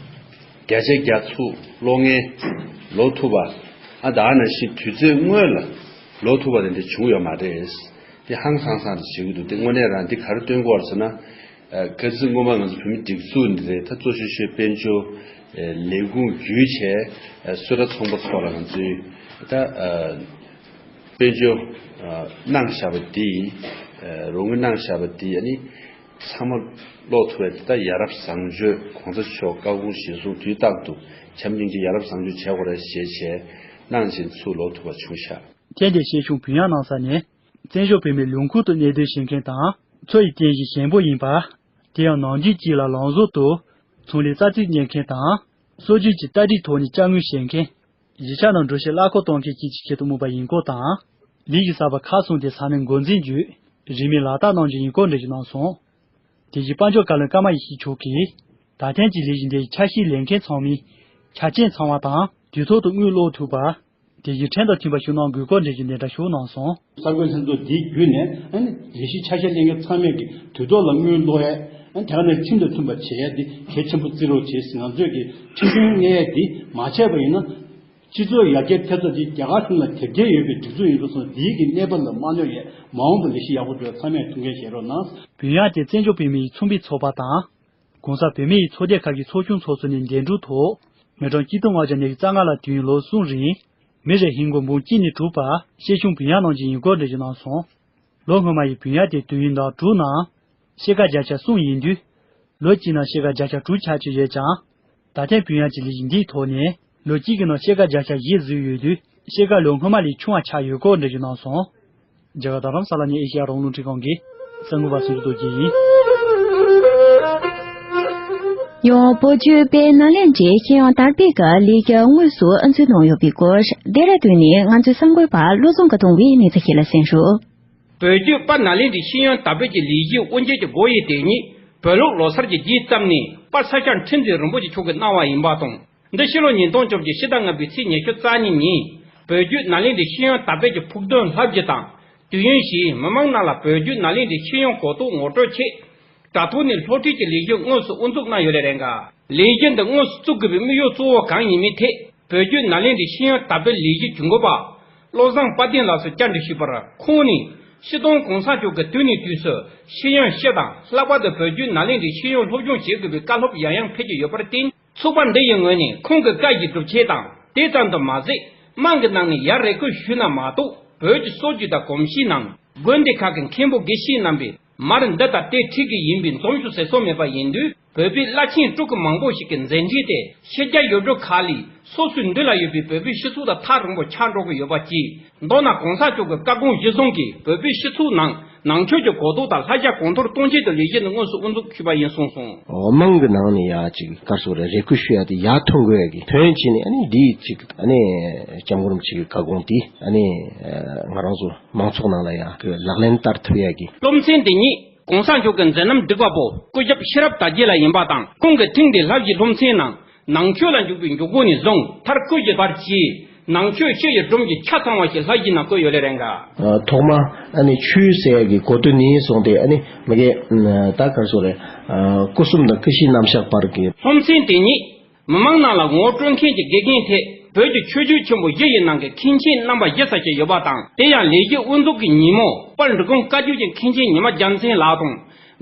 བརྒྱ་ཆ་བརྒྱ་ཚུར་ལོག་མཁན་ལོག་ཐུབ་པ། ཨ་ད་ནང་བཞིན་དུས་ཚོད་སྔོན་ལ་ལོག་ཐུབ་པ་དེ་འདྲ་བྱུང་ཡོད་མ་རེད། དེ་ཧང་སང་སང་དུ་བྱེད་ཀྱི་འདུག་དེ་དངོས་གནས་རང་འདི་ག་རེ་སྟོན་གྱི་ཡོད་རེད་ཟེར་ན། གལ་སྲིད་སྔོན་མ་ང་ཚོ་བོད་མི་སྒྲིག་འཛུགས་འདི་རེད། ད་གཙོ་ཆེ་ཤོས་དཔལ་འབྱོར་ལས་ཁུངས་བརྒྱུད་བྱས་གསོལ་ར་ཚོང་པ་ཚོ་ལ་ང་ཚོས་ད་དཔལ་འབྱོར་གནང་བཞག་པ་འདི་རོགས་དངུལ་གནང་བཞག་པ་འདི་ཨ་ནི། ཚང་མ་ཀློག་ཐུབ་པའི་དེ་ལྟར་ཡ་རབས་བཟང་སྤྱོད་གོང་ས་མཆོག་བཀའ་དགོངས་གཞིར་བཟུང་དུས་རྟག་ཏུ་བྱམས་སྙིང་རྗེ་ཡ་རབས་བཟང་སྤྱོད་བྱེད་དགོས་རེད་ཞེས་བྱས་གནང་བཞིན་ཚུར་ལོག་ཐུབ་པ་བྱུང་ཤག་ཐེངས་འདིའི་སྐྱེད་ཤོག་བུན་གཡར་གནང་ས་ནས་བཙན་བྱོལ་བོད་མིའི་ལུང་ཁུག་ཏུ་གནས་སྡོད་བྱེད་མཁན་དང་འཚོ་བའི་རྟེན་གཞི་ཞན་པོ་ཡིན་པ། དེ་ཡང་ནམ་རྒྱུན་གཅིག་ལ་ལམ་ཟུར་དུ་ཚོང་ལས་རྩ་རྩིས་གཉེར་མཁན་དང་། སྲོལ་རྒྱུན་གྱི་རྟ་དྲེལ་ཐོག་ནས་ཅ་དངོས་བཞེས་མཁན། གཞིས་ཆགས་ནང་འགྲོ་ཕྱིར་གླ་འཁོར་གཏོང་མཁན་བཅས་ཀྱི་ཆེད་དུ་དམིགས་པ་ཡིན་སྐོར་དང་། ལས་གཞི་གསར་པ་ཁག་གསུམ་དེ་ས་གནས་འགོ་འཛིན་བརྒྱུད་རིན་མེད་ལག་བསྟར་གནང་རྒྱུ་ཡིན་སྐོར་འགྲེལ་བརྗོད་གནང་སོང་། དེ་བཞིན་དཔལ་འབྱོར་བཀའ་བློན་ཀརྨ་ཡེ་ཤེས་མཆོག་གིས། ད་ཐེངས་ཀྱི་ལས་གཞི་འདིའི་ཆ་ཤས་ལེན་མཁན་ཚང་མས་ཆ་རྐྱེན་ཚང་བ་དང་དུས་ཐོག་ཏུ་དངུལ་སློག་ཐུབ་པ། དེ་བཞིན་ཁྲིམས་དང་མཐུན་པ་ཞིག་གནང་དགོས་སྐོར་འགྲེལ་བརྗོད་འདི་འདྲ་ཞིག་གནང་སོང་། གསར་འགོད་ལྷན་ཚོགས་འདིའི་བརྒྱུད་ནས་ཨ་ནི་ལས་གཞི་ཆ་ཤས་ལེན་མཁན་ཚང་མས་ཀྱི་དུས་ཐོག་ལ་དངུལ་སློག་ཡས། ཨ་ནི་དེ་ག་ནས་ཁྲིམས་དང་མཐུན་པ་བྱེད་ཡས་འདི་གལ་ཆེན་པོ་བརྩི་རོགས་བྱེད་ཟེར། ང་ཚོས་ཀྱི་ཁྲིམས་མཐུན་གནས་ཡས་འདི་མ་བྱས་པ་ཡིན་ན། སྤྱི་ཚོགས་ཡར་རྒྱས་ཐེབས་རྩ་འདི་རྒྱ་གར་གཞུང་ལ་དེབ་སྐྱེལ་ཡོད་པའི་སྒྲིག་འཛུགས་ཡིན་པ་སོང་། འདིའི་གི་གནས་བབ་ལ་མ་གནོད་ཡས་མ་འོངས་པ་ལས་གཞི་ཡག་པོ་འགྲོ་ཡས་ཚང་མས་ཐུགས་འགན་བཞེས་རོགས་གནང་། བུན་གཡར་དེ་བཙན་བྱོལ་བོད་མིའི་ཚོང་པའི་ཚོགས་པ་དང་། གོང་ས་བོད་མིའི་ཚོགས་སྡེ་ཁག་གི་ཚོགས་ཆུང་ཚོགས་གཙོ་ནས་འདེམས་སྒྲུག་ཐོག་མི་གྲངས་གཅིག་སྟོང་ལྔ་བརྒྱ་ཉི་ཤུ་རྩ་ལྔ་ལ་དུས་ཡུན་ལོ་གསུམ་རིང་མི་རེར་ཧིན་སྒོར་འབུམ་གཅིག་ནས་དྲུག་བར་སྐྱེད་ཤོག་བུན་གཡར་གནང་རྒྱུ་ཡིན་སྐོར་འགྲེལ་བརྗོད་གནང་སོང་། ལོ་སྔོན་མ་ཡི་བུན་གཡར་དེ་དུས་ཡུན་ཟླ་དྲུག་ནང་ཕྱེད་ཀ་བརྒྱ་ཆ་གསུམ་ཡིན་དུས། ལོ་གཅིག་ནང་ཕྱེད་ཀ་བརྒྱ་ཆ་དྲུག་ཆགས་ཀྱི་ཡོད་ཀྱང་། ད་ཐེངས་བུན་གཡར་གྱི་ལས་གཞི་འདིའི་ཐོག་ནས་ལོ་གཅིག་གི་ནང་ཕྱེད་ཀ་བརྒྱ་ཆ་བཞི་བཟོས་ཡོད་དུས། ཕྱེད་ཀ་ལོ་སྔོན་མ་ལས་ཆུང་བ་ཆགས་ཡོད་སྐོར་འགྲེལ་བརྗོད་གནང་སོང་། རྒྱ་གར་རྡ་རམ་ས་ལ་ནས་ཨེ་ཤེ་ཡ་རང་དབང་རླུང་འཕྲིན་ཁང་གི་གསར་འགོད་པ་སུམ་ཅུ་རྡོ་རྗེ་ཡིན། ཡང་བོད་བརྒྱུད་དཔལ་ནཱ་ལེནྡྲའི་ཤེས་ཡོན་དར་སྤེལ་གྱི་ལས་འགུལ་དངོས་སུ་དབུ་འཛུགས་གནང་ཡོད་པའི་སྐོར་ལྡེ་ར་ལྡུན་ནས་ང་ཚོའི་གསར་འགོད་པ་བློ་བཟང་གིས་བཏང་བའི་གནས་ཚུལ་ཞིག་ལ་གསན་རོགས། བོད་བརྒྱུད་དཔལ་ནཱ་ལེནྡྲའི་ཤེས་ཡོན་དར་སྤེལ་གྱི་ལས་གཞིའི་དབུ་འབྱེད་ཀྱི་སྒོ་དབྱེ་དེ་ཉིད་བོད་ལུགས་ལོ་གསར་གྱི་རྗེས་ཙམ་ནས་དཔལ་ས་སྐྱ་ཁྲི་འཛིན་རིན་པོ་ཆེ་མཆོག་གིས་གནང་བ་ཡིན་པ་དང་། འདི་ཕྱི་ལོ་ཉིས་སྟོང་བཅོ་བརྒྱད་ཕྱི་ཟླ་ལྔ་པའི་ཚེས་ཉི་ཤུ་རྩ་གཉིས་ཉིན་བོད་བརྒྱུད་ནཱ་ལེནྡྲའི་ཤེས་ཡོན་དར་སྤེལ་གྱི་ཕུགས་འདུན་ལྷབ་རྒྱུ་དང་། དུས་ཡུན་བཞིའི་མི་མང་རྣམས་ལ་བོད་བརྒྱུད་ནཱ་ལེནྡྲའི་ཤེས་ཡོན་གོ་རྟོགས་ངོ་སྤྲོད་ཆེད། དྲ་ཐོག་ནས་སློབ་ཁྲིད་ཀྱི་ལས་གཞི་དངོས་སུ་དབུ་འཛུགས་གནང་ཡོད་ལེ་རེད་འགའ། ལས་གཞི་འདི་དངོས་སུ་བཙུགས་དགོས་པའི་དམིགས་ཡུལ་གཙོ་བོ་གང་ཡིན་མིན་ཐད། བོད་བརྒྱུད་ནཱ་ལེནྡྲའི་ཤེས་ཡོན་དར་སྤེལ་ལས་གཞི་གྱོང་གུན་པ། བློ་བཟང་དཔལ་ལྡན་ལགས་སུ་བཅར་འདྲི་ཞུས་པར་ཁོང་ནས། སྤྱི་བཏང་གོང་ས་མཆོག་གིས་དུས་ནས་དུས་སུ་ཤེས་ཡོན་སྤྱི་དང་ལྷག་པར་དུ་བོད་བརྒྱུད་ནཱ་ལེནྡྲའི་ཤེས་ཡོན་སློབ་སྦྱོང་བྱེད་དགོས་པའི་བཀའ་སློབ་ཡང་ཡང་ཕེབས་ཀྱི་ཡོད་པར་བརྟེན། ཚོགས་པ་འདི་ཡི་ངོས་ནས་ཁོང་གི་བཀའ་བཞིན་སྒྲུབ་ཆེད་དང་། དེ་ཙམ་དུ་མ་ཟད། དམངས་ཀྱི་ནང་ནས་ཡར་རེ་སྐུལ་ཞུས་ན་མ་གཏོགས། བོད་ཀྱི་སྲོལ་རྒྱུན་དང་གོམས་གཤིས་ནང་། དགོན་སྡེ་ཁག་གི་མཁན་པོ་དགེ་བཤེས་རྣམ་པས། མར་འདི་ལྟར་དེ་ཁྲིད་ཀྱི་ཡིན་པས་འཛོམས་ཤོག་ཟེར་སྲོལ་མེད་པ་ཡིན་དུས། བོད་པའི་བླ་ཆེན་སྤྲུལ་སྐུ་མང་པོ་ཞིག་གི་མཛད་འཕྲིན་དེ་ཕྱི་རྒྱལ་ཡུལ་གྲུ་ཁག་ལས་སོ་སོའི་མདུན་ལ་ཡོད་པའི་བོད་པའི་སྤྱི་ཚོགས་དང་ཐག་རིང་པོ་ཆགས་འགྲོ་གི་ཡོད་པ་གཅིག། མདོར་ན་གོང་ས་མཆོག་གི་བཀའ་དགོངས་གཞིར་བཟུང་གིས་བོད་པའི་སྤྱི་ཚོགས་ནང་ ནང་ཆོས་ཀྱི་གོ་རྟོགས་དང་ལྷ་བྱ་གོང་མཐོར་གཏོང་ཆེད་དུ་ལས་གཞི་འདི་དངོས་སུ་དབུ་འཛུགས་ཞུས་པ་ཡིན་གསུངས་སོང་། འོ། དམངས་ཀྱི་ནང་ནས་ཡ་ཅིག་ག་རེ་ཟེར་རེ་སྐུལ་ཞུ་ཡ་དེ་ཡར་ཐོན་དགོས་ཡ་གི་ཕན་ཡོན་བྱས་ནས། ཨ་ནི་འདི་ཅིག་ཨ་ནི་སྐྱབས་མགོན་རིན་པོ་ཆེ་གི་བཀའ་དགོངས་དེ་ཨ་ནི་ང་རང་ཚོ་མང་ཚོགས་ནང་ལ་ཡ་གི་ལག་ལེན་བསྟར་ཐུབ་ཡ་གི། སློབ་ཚན་དེ་ཉིད་གོང་ས་མཆོག་གི་མཛད་རྣམ་སྒྲུབ་པ་པོ་སྐུ་ཞབས་ཤེས་རབ་དར་རྒྱས་ལགས་ཡིན་པ་དང་། ཁོང་གིས་ཐེངས་འདིའི་བསླབ་གཞི་སློབ་ཚན་ནང་ནང་ཆོས་ལ་འཇུག་པའི་འཇུག་སྒོ་ནས་བཟུང་མཐར་སྐུ་གཤེགས་བར་གྱི་ནང་ཆོས་སྤྱི་ཡི་སྒྲོམ་གྱི་ཆ་ཚང་བ་ཞིག་ལྷག་གཞི་ནང་བཀོད་ཡོད་ལེ་རེད་འགའ། ཐོག་མ་ཨ་ནི་ཆོས་ཟེར་ཡ་གི་གོ་དོན་ནས་བཟུང་སྟེ། ཨ་ནི་མ་གི་ད་ག་རེ་ཟེར་རེད། སྐུ་གསུམ་དང་སྐུ་བཞིའི་རྣམ་གཞག་བར་གྱི། སློབ་ཚན་དེ་ཉིད་མི་མང་ནང་ལ་ངོ་སྤྲོད་མཁན་གྱི་དགེ་རྒན་ཐད་བོད་ཀྱི་ཆོས་བརྒྱུད་ཆེན་པོ་བཞི་ཡི་ནང་གི་མཁན་ཆེན་རྣམ་པ་བཞི་ཙམ་ཞིག་ཡོད་པ་དང་། དེ་ཡང་ལས་གཞི་དབུ་འཛུགས་ཀྱི་ཉིན་མོ་དཔལ་འབྲི་གུང་བཀའ་བརྒྱུད་ཀྱི་མཁན་ཆེན་ཉི་མ་རྒྱལ་མཚན་ལགས་དང་།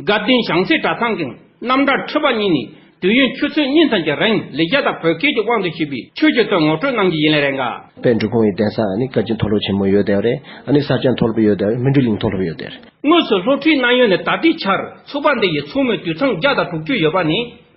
དགའ་ལྡན་བྱང་རྩེ་གྲྭ་ཚང་གི་རྣམ་གྲྭ་ཁྲི་པ་གཉིས་ནས་དུས་ཡུན་ཆུ་ཚོད་གཉིས་ཙམ་གྱི་རིང་ལེགས་སྦྱར་དང་བོད་སྐད་ཀྱི་དབང་དུ་བྱས་པའི་ཆོས་ཀྱི་དོན་ངོ་སྤྲོད་གནང་རྒྱུ་ཡིན་ལེ་རེད་འགའ། དཔལ་འབྲི་གུང་ཡི་གདན་ས་ནི་བཀའ་བརྒྱུད་མཐོ་སློབ་ཆེན་མོ་ཡོད་དེ་རེད། ཨ་ནི་ས་སྐྱ་མཐོ་སློབ་ཡོད་དེ་རེད། སྨིན་གྲོལ་གླིང་མཐོ་སློབ་ཡོད་དེ་རེད། དངོས་སུ་སློབ་ཁྲིད་གནང་ཡུལ་ནི་ད་ལྟའི་ཆར་ཚོགས་པ་འདི་ཡི་ཚོགས་མི་དུད་ཚང་བརྒྱ་དང་དྲུག་ཅུ་ཡོད་པ་ནས་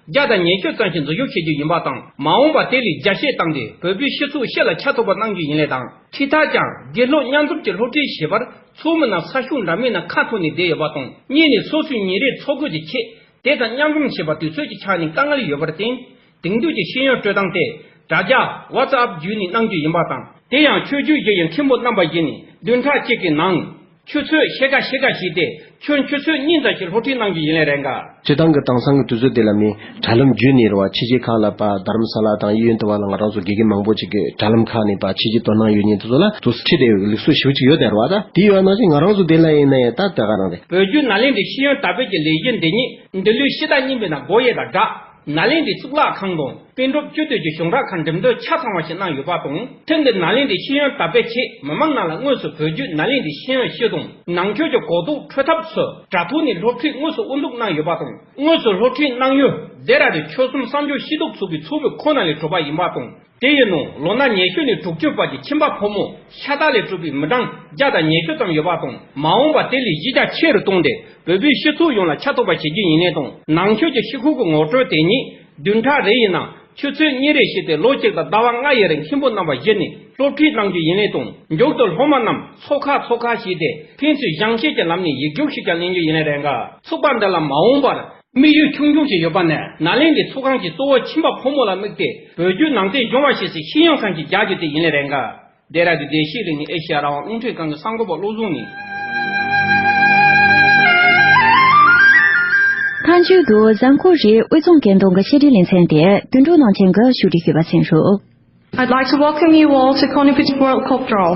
བརྒྱ་དང་ཉི་ཤུ་ཙམ་ཞིག་འཛུལ་ཞུགས་བྱེད་རྒྱུ་ཡིན་པ་དང་། མ་འོངས་པ་དེ་ལས་རྒྱ་སྐྱེད་བཏང་སྟེ་བོད་པའི་སྤྱི་ཚོགས་སྤྱི་ལ་ཁྱབ་ཐུབ་པ་གནང་རྒྱུ་ཡིན་ལེ་དང་། ཕྱི་ཐག་ཀྱང་དགེ་སློབ་མཉམ་འཛོམས་ཀྱི་སློབ་ཁྲིད་བྱེད་པར་ཚོགས་མི་རྣམས་ས་ཤུགས་འདྲ་མིན་ནང་ཁ་ཐུག་ནས་བསྡད་ཡོད་པ་དང་། གཉིས་ནས་སོ་སོའི་ཉིན་རེའི་འཚོ་གོས་ཀྱི་ཆེད་དེ་དང་མཉམ་འཛོམས་བྱེད་པ་དུས་ཚོད་ཀྱི་ཆ་ནས་དཀའ་ངལ་ཡོད་པར་བརྟེན། དེང་དུས་ཀྱི་ཤེས་ཡོན་སྤྲོད་སྟངས་ཏེ་དྲ་རྒྱ་WhatsApp་བརྒྱུད་ནས་གནང་རྒྱུ་ཡིན་པ་དང་། དེ་ཡང་ཆོས་བརྒྱུད་བཞི་ཡི་མཁན་པོ་རྣམ་པ་བཞི་ནས་བདུན་ཕྲག་གཅིག་གི་ནང་ཆུ་ཚོད་ཕྱེད་ཀ་ཕྱེད་ཀ་བྱས་ཏེ་ཁྱོན་ཆུ་ཚོད་གཉིས་ཙམ་ཞིག་སློབ་ཁྲིད་གནང་རྒྱུ་ཡིན་ལེ་རེད་འགའ། སྤྱིར་བཏང་གི་དེང་སང་གི་དུས་ཚོད་དེ་ལ་མི་དྲ་ལམ་བརྒྱུད་ནས་རེད་བ། ཕྱི་རྒྱལ་ཁག་ལ་ཕར་དྷ་རམ་ས་ལ་དང་གཡས་གཡོན་དུ་བ་ལ་ང་རང་ཚོ་དགེ་རྒན་མང་པོ་ཅིག་གིས་དྲ་ལམ་ཁག་ནས་ཕར་ཕྱི་རྒྱལ་དོ་སྣང་ཡོད་མཁན་དེ་ཚོ་ལ་དུ་ཁྲིད་དེ་ཡོད་ལུགས་སྲོལ་ཞེ་པོ་ཅིག་ཡོད་དེ་རེད་བ། ད་དེ་ཡོད་ནང་བཞིན་ང་རང་ཚོ་དེ་ལ་ཡིན་ན་ཡང་ད་དེ་ག་རང་རེད། བོད་བརྒྱུད་ནཱ་ལེནྡྲའི་ཤེས་ཡོན་དར་སྤེལ་གྱི་ལས་གཞི་འདི་ཉིད་འདི་ལོའི་ཕྱི་ཟླ་གཉིས་པའི་ནང་སྒོ་དབྱེ་དང་སྦྲགས། ནཱ་ལེནྡྲའི་གཙུག་ལག་ཁང་དང་པཎ་གྲུབ་སྤྱི་འདུས་ཀྱི་གཞུང་རག་ཁང་འགྲེམས་སྟོན་ཆ་ཚང་བ་ཞིག་གནང་ཡོད་པ་དང་། ཐེངས་འདིར་ནཱ་ལེནྡྲའི་ཤེས་ཡོན་དར་སྤེལ་ཆེད་མི་མང་ནང་ལ་དངོས་སུ་བོད་བརྒྱུད་ནཱ་ལེནྡྲའི་ཤེས་ཡོན་སྤྱི་དང་ནང་ཆོས་ཀྱི་གོ་རྟོགས་འཕྲོད་ཐབས་སུ་དྲ་ཐོག་ནས་སློབ་ཁྲིད་དངོས་སུ་དབུ་འཛུགས་གནང་ཡོད་པ་དང་། དངོས་སུ་སློབ་ཁྲིད་གནང་ཡུལ་ལྡེ་ར་ལྡུན་ཆོལ་གསུམ་གསར་འགྱུར་ཤེས་རྟོགས་ཚོགས་པའི་ཚོགས་མི་ཁོ་ན་ལས་གྲུབ་པ་ཡིན་པ་དང་། དེ་ཡི་ནང་ལོ་ན་ཉི་ཤུ་ནས་དྲུག་ཅུ་བར་གྱི་ཁྱིམ་པ་ཕོ་མོ་ཤ་སྟག་ལས་གྲུབ་པའི་མི་གྲངས་བརྒྱ་དང་ཉི་ཤུ་ཙམ་ཡོད་པ་དང་། མ་འོངས་པར་དེ་ལས་གཞི་རྒྱ་ཆེ་རུ་བཏང་སྟེ་བོད་པའི་སྤྱི་ཚོགས་ཡོངས་ལ་ཁྱབ་ཐུབ་པ་བྱེད་རྒྱུ་ཡིན་ལེ་དང་། ནང་ཆོས་ཀྱི་ཤེས་ཁུངས་ཀྱི་ངོ་སྤྲོད་དེ་ཉིད་བདུན་ཕྲག་རེ་ཡི་ནང་ཆུ་ཚོད་གཉིས་རེ་བཞིན་ཏེ་ལོ་གཅིག་དང་ཟླ་བ་ལྔ་ཡི་རིང་མཁན་པོ་རྣམ་པ་བཞི་ནས་སློབ་ཁྲིད་གནང་རྒྱུ་ཡིན་ལེ་དང་། མཇུག་ཏུ་སློབ་མ་རྣམས་ཚོགས་ཁག་ཚོགས་ཁག་བྱས་ཏེ་ཕན་ཚུན་སྦྱང་བཤད་ཀྱི་ལམ་ནས་ཡིག་རྒྱུགས་ཤིག་ཀྱང་ལེན་རྒྱུ་ཡིན་ལེ་རེད་འགའ། ཚོགས་པ་འདི་ལ་མ་འོངས་པར། དམིགས་ཡུལ་ཆུང་ཆུང་ཞིག་ཡོད་པ་ནི་ནཱ་ལེནྡྲའི་ཚོགས་ཁང་གི་གཙོ་བོ་ཁྱིམ་པ་ཕོ་མོ་ལ་དམིགས་ཏེ་བོད་བརྒྱུད་ནང་བསྟན་སྦྱོང་བ་ཞེས་སའི་ཤེས་ཡོན་ཁང་ཞིག་རྒྱག་རྒྱུ་དེ་ཡིན་ལེ་རེད་འགའ། ལྡེ་ར་ལྡུན་བདེ་སྐྱིད་གླིང་ནས་ཨེ་ཤེ་ཡ་རང་དབང་རླུང་འཕྲིན་ཁང་གི་གསར་འགོད་པ་བློ་བཟང་ནས། མཐའ་མཇུག་ཏུ་གཟའ་འཁོར་རེའི་དབུས་གཙང་གི་འདོན་གྱི་བཤད་སྒྲུང་ལེ་ཚན་དེ་དུད་འགྲོ་ནང་ཆེན་གྱིས་ཞུ་སྒྲིག་ཞུས་པ་གསན་རོགས། I'd like to welcome you all to Konipa's World Cup draw.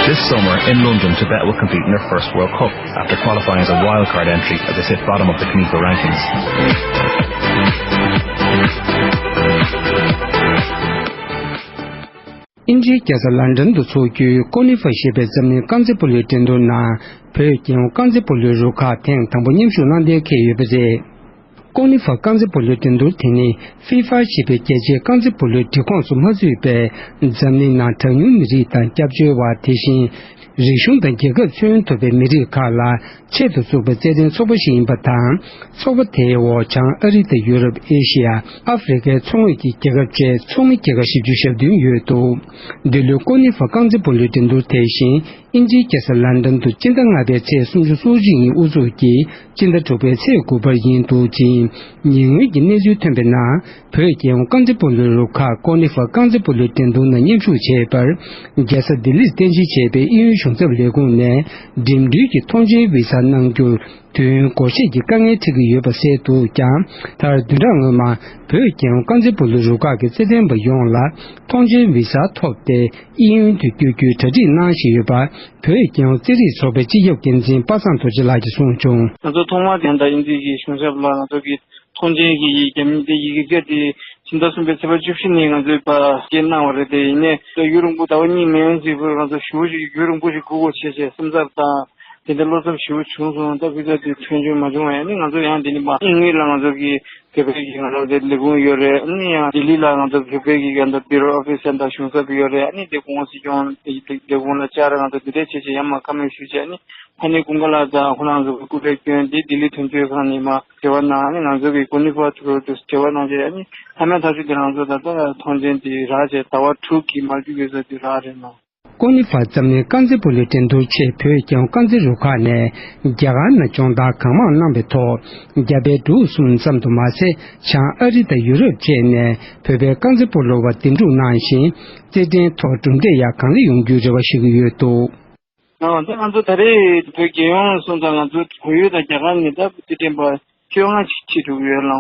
This summer in London, Tibet will compete in their first World Cup after qualifying as a wildcard entry as they sit bottom of the Konipa rankings. དབྱིན་ཇིའི་རྒྱལ་ས་ལན་ཀྲན་དུ་འཚོགས་རྒྱུའི་ཀོ་ནི་ཧྥ་ཞེས་པའི་འཛམ་གླིང་རྐང་རྩེད་སྤོ་ལོའི་འགྲན་བསྡུར་ནང་བོད་རྒྱལ་ཡོངས་རྐང་རྩེད་སྤོ་ལོའི་རུ་ཁག་ཐེངས་དང་པོ་མཉམ་ཞུགས་གནང་གཏན་འཁེལ་ཡོད་པ་རེད། ཀོ་ནི་ཧྥ་རྐང་རྩེད་སྤོ་ལོའི་འགྲན་བསྡུར་དེ་ནི་ཧྥི་ཧྥ་ཞེས་པའི་རྒྱལ་སྤྱིའི་རྐང་རྩེད་སྤོ་ལོའི་སྒྲིག་ཁོངས་སུ་མ་ཚུད་པའི་འཛམ་གླིང་ནང་གྲངས་ཉུང་མི་རིགས་དང་སྐྱབས་བཅོལ་བ། དེ་བཞིན་རིག་གཞུང་དང་རྒྱལ་ཁབ་ཁྱོན་ཐུབ་པའི་མི་རིགས་ཁག་ལ་ཆེད་དུ་བཙུགས་པའི་རྩེད་འགྲན་ཚོགས་པ་ཞིག་ཡིན་པ་དང་། ཚོགས་པ་དེའི་འོག་བྱང་ཨ་རི་དང་ཡུ་རོབ། ཨེ་ཤི་ཡ། ཨ་ཧྥེ་རི་ཁའི་མཚོ་ངོས་ཀྱི་རྒྱལ་ཁབ་བཅས་མཚོ་སྔོན་རྒྱལ་ཁབ་བཞི་བཅུ་ཞེ་བདུན་ཡོད་འདུག། འདི་ལོའི་ཀོ་ནི་ཧྥ་རྐང་རྩེད་སྤོ་ལོའི་འགྲན་བསྡུར་དེ་བཞིན་དབྱིན་ཇིའི་རྒྱལ་ས་ལན་ཀྲན་དུ་སྤྱི་ཟླ་ལྔ་པའི་ཚེས་སུམ་ཅུ་སོ་གཅིག་ཉིན་དབུ་འཛུགས་ཀྱིས་སྤྱི་ཟླ་དྲུག་པའི་ཚེས་དགུ་པར་ཡིན་འདུག་ཅིང་། ཉེ་སྔོན་གྱི་གནས་ཚུལ་ཐོན་པའི་ནང་། བོད་རྒྱལ་ཡོངས་རྐང་རྩེད་སྤོ་ལོའི་རུ་ཁག་ཀོ་ནི་ཧྥ་རྐང་རྩེད་སྤོ་ལོའི་འགྲན་བསྡུར་ནང་མཉམ་ཞུགས་བྱས་པར། རྒྱལ་ས་ལྡི་ལིར་རྟེན་གཞི་བྱས་པའི་དབྱིན་ཡུལ་གཞུང་ཚབ་ལས་ཁུངས་ནས་འགྲིམ་འགྲུལ་གྱི་ཐོངས་མཆན་བི་ཟ་གནང་རྒྱུར་དུས་ཡུན་འགོར་སྲིད་ཀྱི་དཀའ་ངལ་འཕྲད་ཀྱི་ཡོད་པ་གསལ་འདུག་ཀྱང་། མཐར་བདུན་ཕྲག་སྔོན་མ་བོད་རྒྱལ་ཡོངས་རྐང་རྩེད་སྤོ་ལོའི་རུ་ཁག་གི་རྩེད་འགྲན་པ་ཡོངས་ལ་ཐོངས་མཆན་བི་ཟ་ཐོབ་སྟེ། དབྱིན་ཡུལ་དུ་བསྐྱོད་རྒྱུའི་གྲ་སྒྲིག་གནང་བཞིན་ཡོད་པ། བོད་རྒྱལ་ཡོངས་རྩེད་རིགས་ཚོགས་པའི་སྤྱི་ཁྱབ་འགན་འཛིན་པ་སངས་རྡོ་རྗེ་ལགས་ཀྱིས་གསུངས་བྱུང་། ང་ཚོ་ཐོག་མར་དེ་ད་དབྱིན་ཇི་གི་གཞུང་ཞབས་ལ་ང་ཚོ་གི་ཐོངས་མཆན་གྱི་རྒྱབ་གཉེར་དེ་ཡི་གེ་དེ་ཕྱི་ཟླ་གསུམ་པའི་ཚེས་པ་བཅུ་བཞི་ཉིན་ང་ཚོས་ཕར་སྐྱེལ་གནང་བ་རེད། དེ་ཡིན་ནའི་ད་ཡུན་རིང་པོ་ཟླ་བ་གཉིས་མན་ཙམ་ང་ཚོ་ཞེ་པོ་ཞིག་ཡུན་རིང་པོ་ཞིག་སྒུག་དགོས་བྱས་བྱས་སེམས་འཚབ་དང་དེ་འདྲ་བློ་འཚབ་ཞེ་པོ་བྱུང་སོང་། ད་ཕྱི་ཟླ་དེ་ཐོན་བྱུང་མ་བྱུང་བ་ཡིན་ནའི་ང་ཚོ་ཡང་དེ་ནི་མ་དངུལ་ལ་ང་ཚོ་གི་བོད་པའི་གི་ང་རང་ཚོའི་ལས་ཁུངས་ཡོད་རེད། ཨ་ནི་ཡང་ལྡི་ལི་ལ་ང་ཚོ་བོད་པའི་གི་ང་ཚོ་བི་རོ་ཨོ་ཕི་སི་ཡང་དང་གཞུང་ཚབ་ཡོད་རེད། ཨ་ནི་དེ་གོང་སྲིད་སྐྱོང་ལས་ཁུངས་ལ་བཅར་ང་ཚོ་འདི་འདྲས་བྱས་བྱས་ཡང་མ་བཀའ་མོལ་ཞུས་བྱས། ཨ་ནི་ཕ་ནས་ཀུན་དགའ་ལགས་དང་ཁོ་རང་ཚོ་གི་སྐུ་ལས་བསྐྱོན་ཏེ་ལྡི་ལི་དོན་གཅོད་ཁང་ནས་མ་འབྲེལ་བ་གནང་། ཨ་ནི་ང་ཚོ་གི་ཀོ་ནི་ཕ་ཐུ་རུ་དུ་འབྲེལ་བ་གནང་བྱས། ཨ་ནི་ལྷ་མེད་ཐག་ཆོད་དེ་རང་ཚོ་ད་ལྟ་མཐོང་མཆན་དེ་རག་བྱས་ཟླ་བ་དྲུག་གི་མ་བརྒྱུད་པའི་ས་དེ་རག་རེད་ལ། ཀོ་ནི་ཕ་འཛམ་གླིང་རྐང་རྩེད་སྤོ་ལོའི་འགྲན་བསྡུར་ཆེད་བོད་རྒྱལ་ཡོངས་རྐང་རྩེད་རུ་ཁག་ནས་རྒྱ་གར་ནང་སྦྱོང་བརྡར་གང་མང་གནང་བའི་ཐོག་རྒྱ་བལ་འབྲུག་གསུམ་ཙམ་དུ་མ་ཟད། བྱང་ཨ་རི་དང་ཡུ་རོབ་བཅས་ནས་བོད་པའི་རྐང་རྩེད་སྤོ་ལོ་བ་འདེམས་སྒྲུག་གནང་ཞིང་། རྩེད་འགྲན་ཐོག་གྲུབ་འབྲས་ཡང་གང་ལེགས་ཡོང་རྒྱུའི་རེ་བ་ཞུ་གི་ཡོད་འདུག་ཨ་ད་ང་ཚོ་ད་རེས་བོད་རྒྱལ་ཡོངས་སོང་ཙང་ང་ཚོ་བལ་ཡུལ་དང་རྒྱ་གར་ནས་ད་རྩེད་འགྲན་པ་བཅོ་ལྔ་ཅིག་ཕྱིན་འགྲོ་གི་ཡོད་ལ།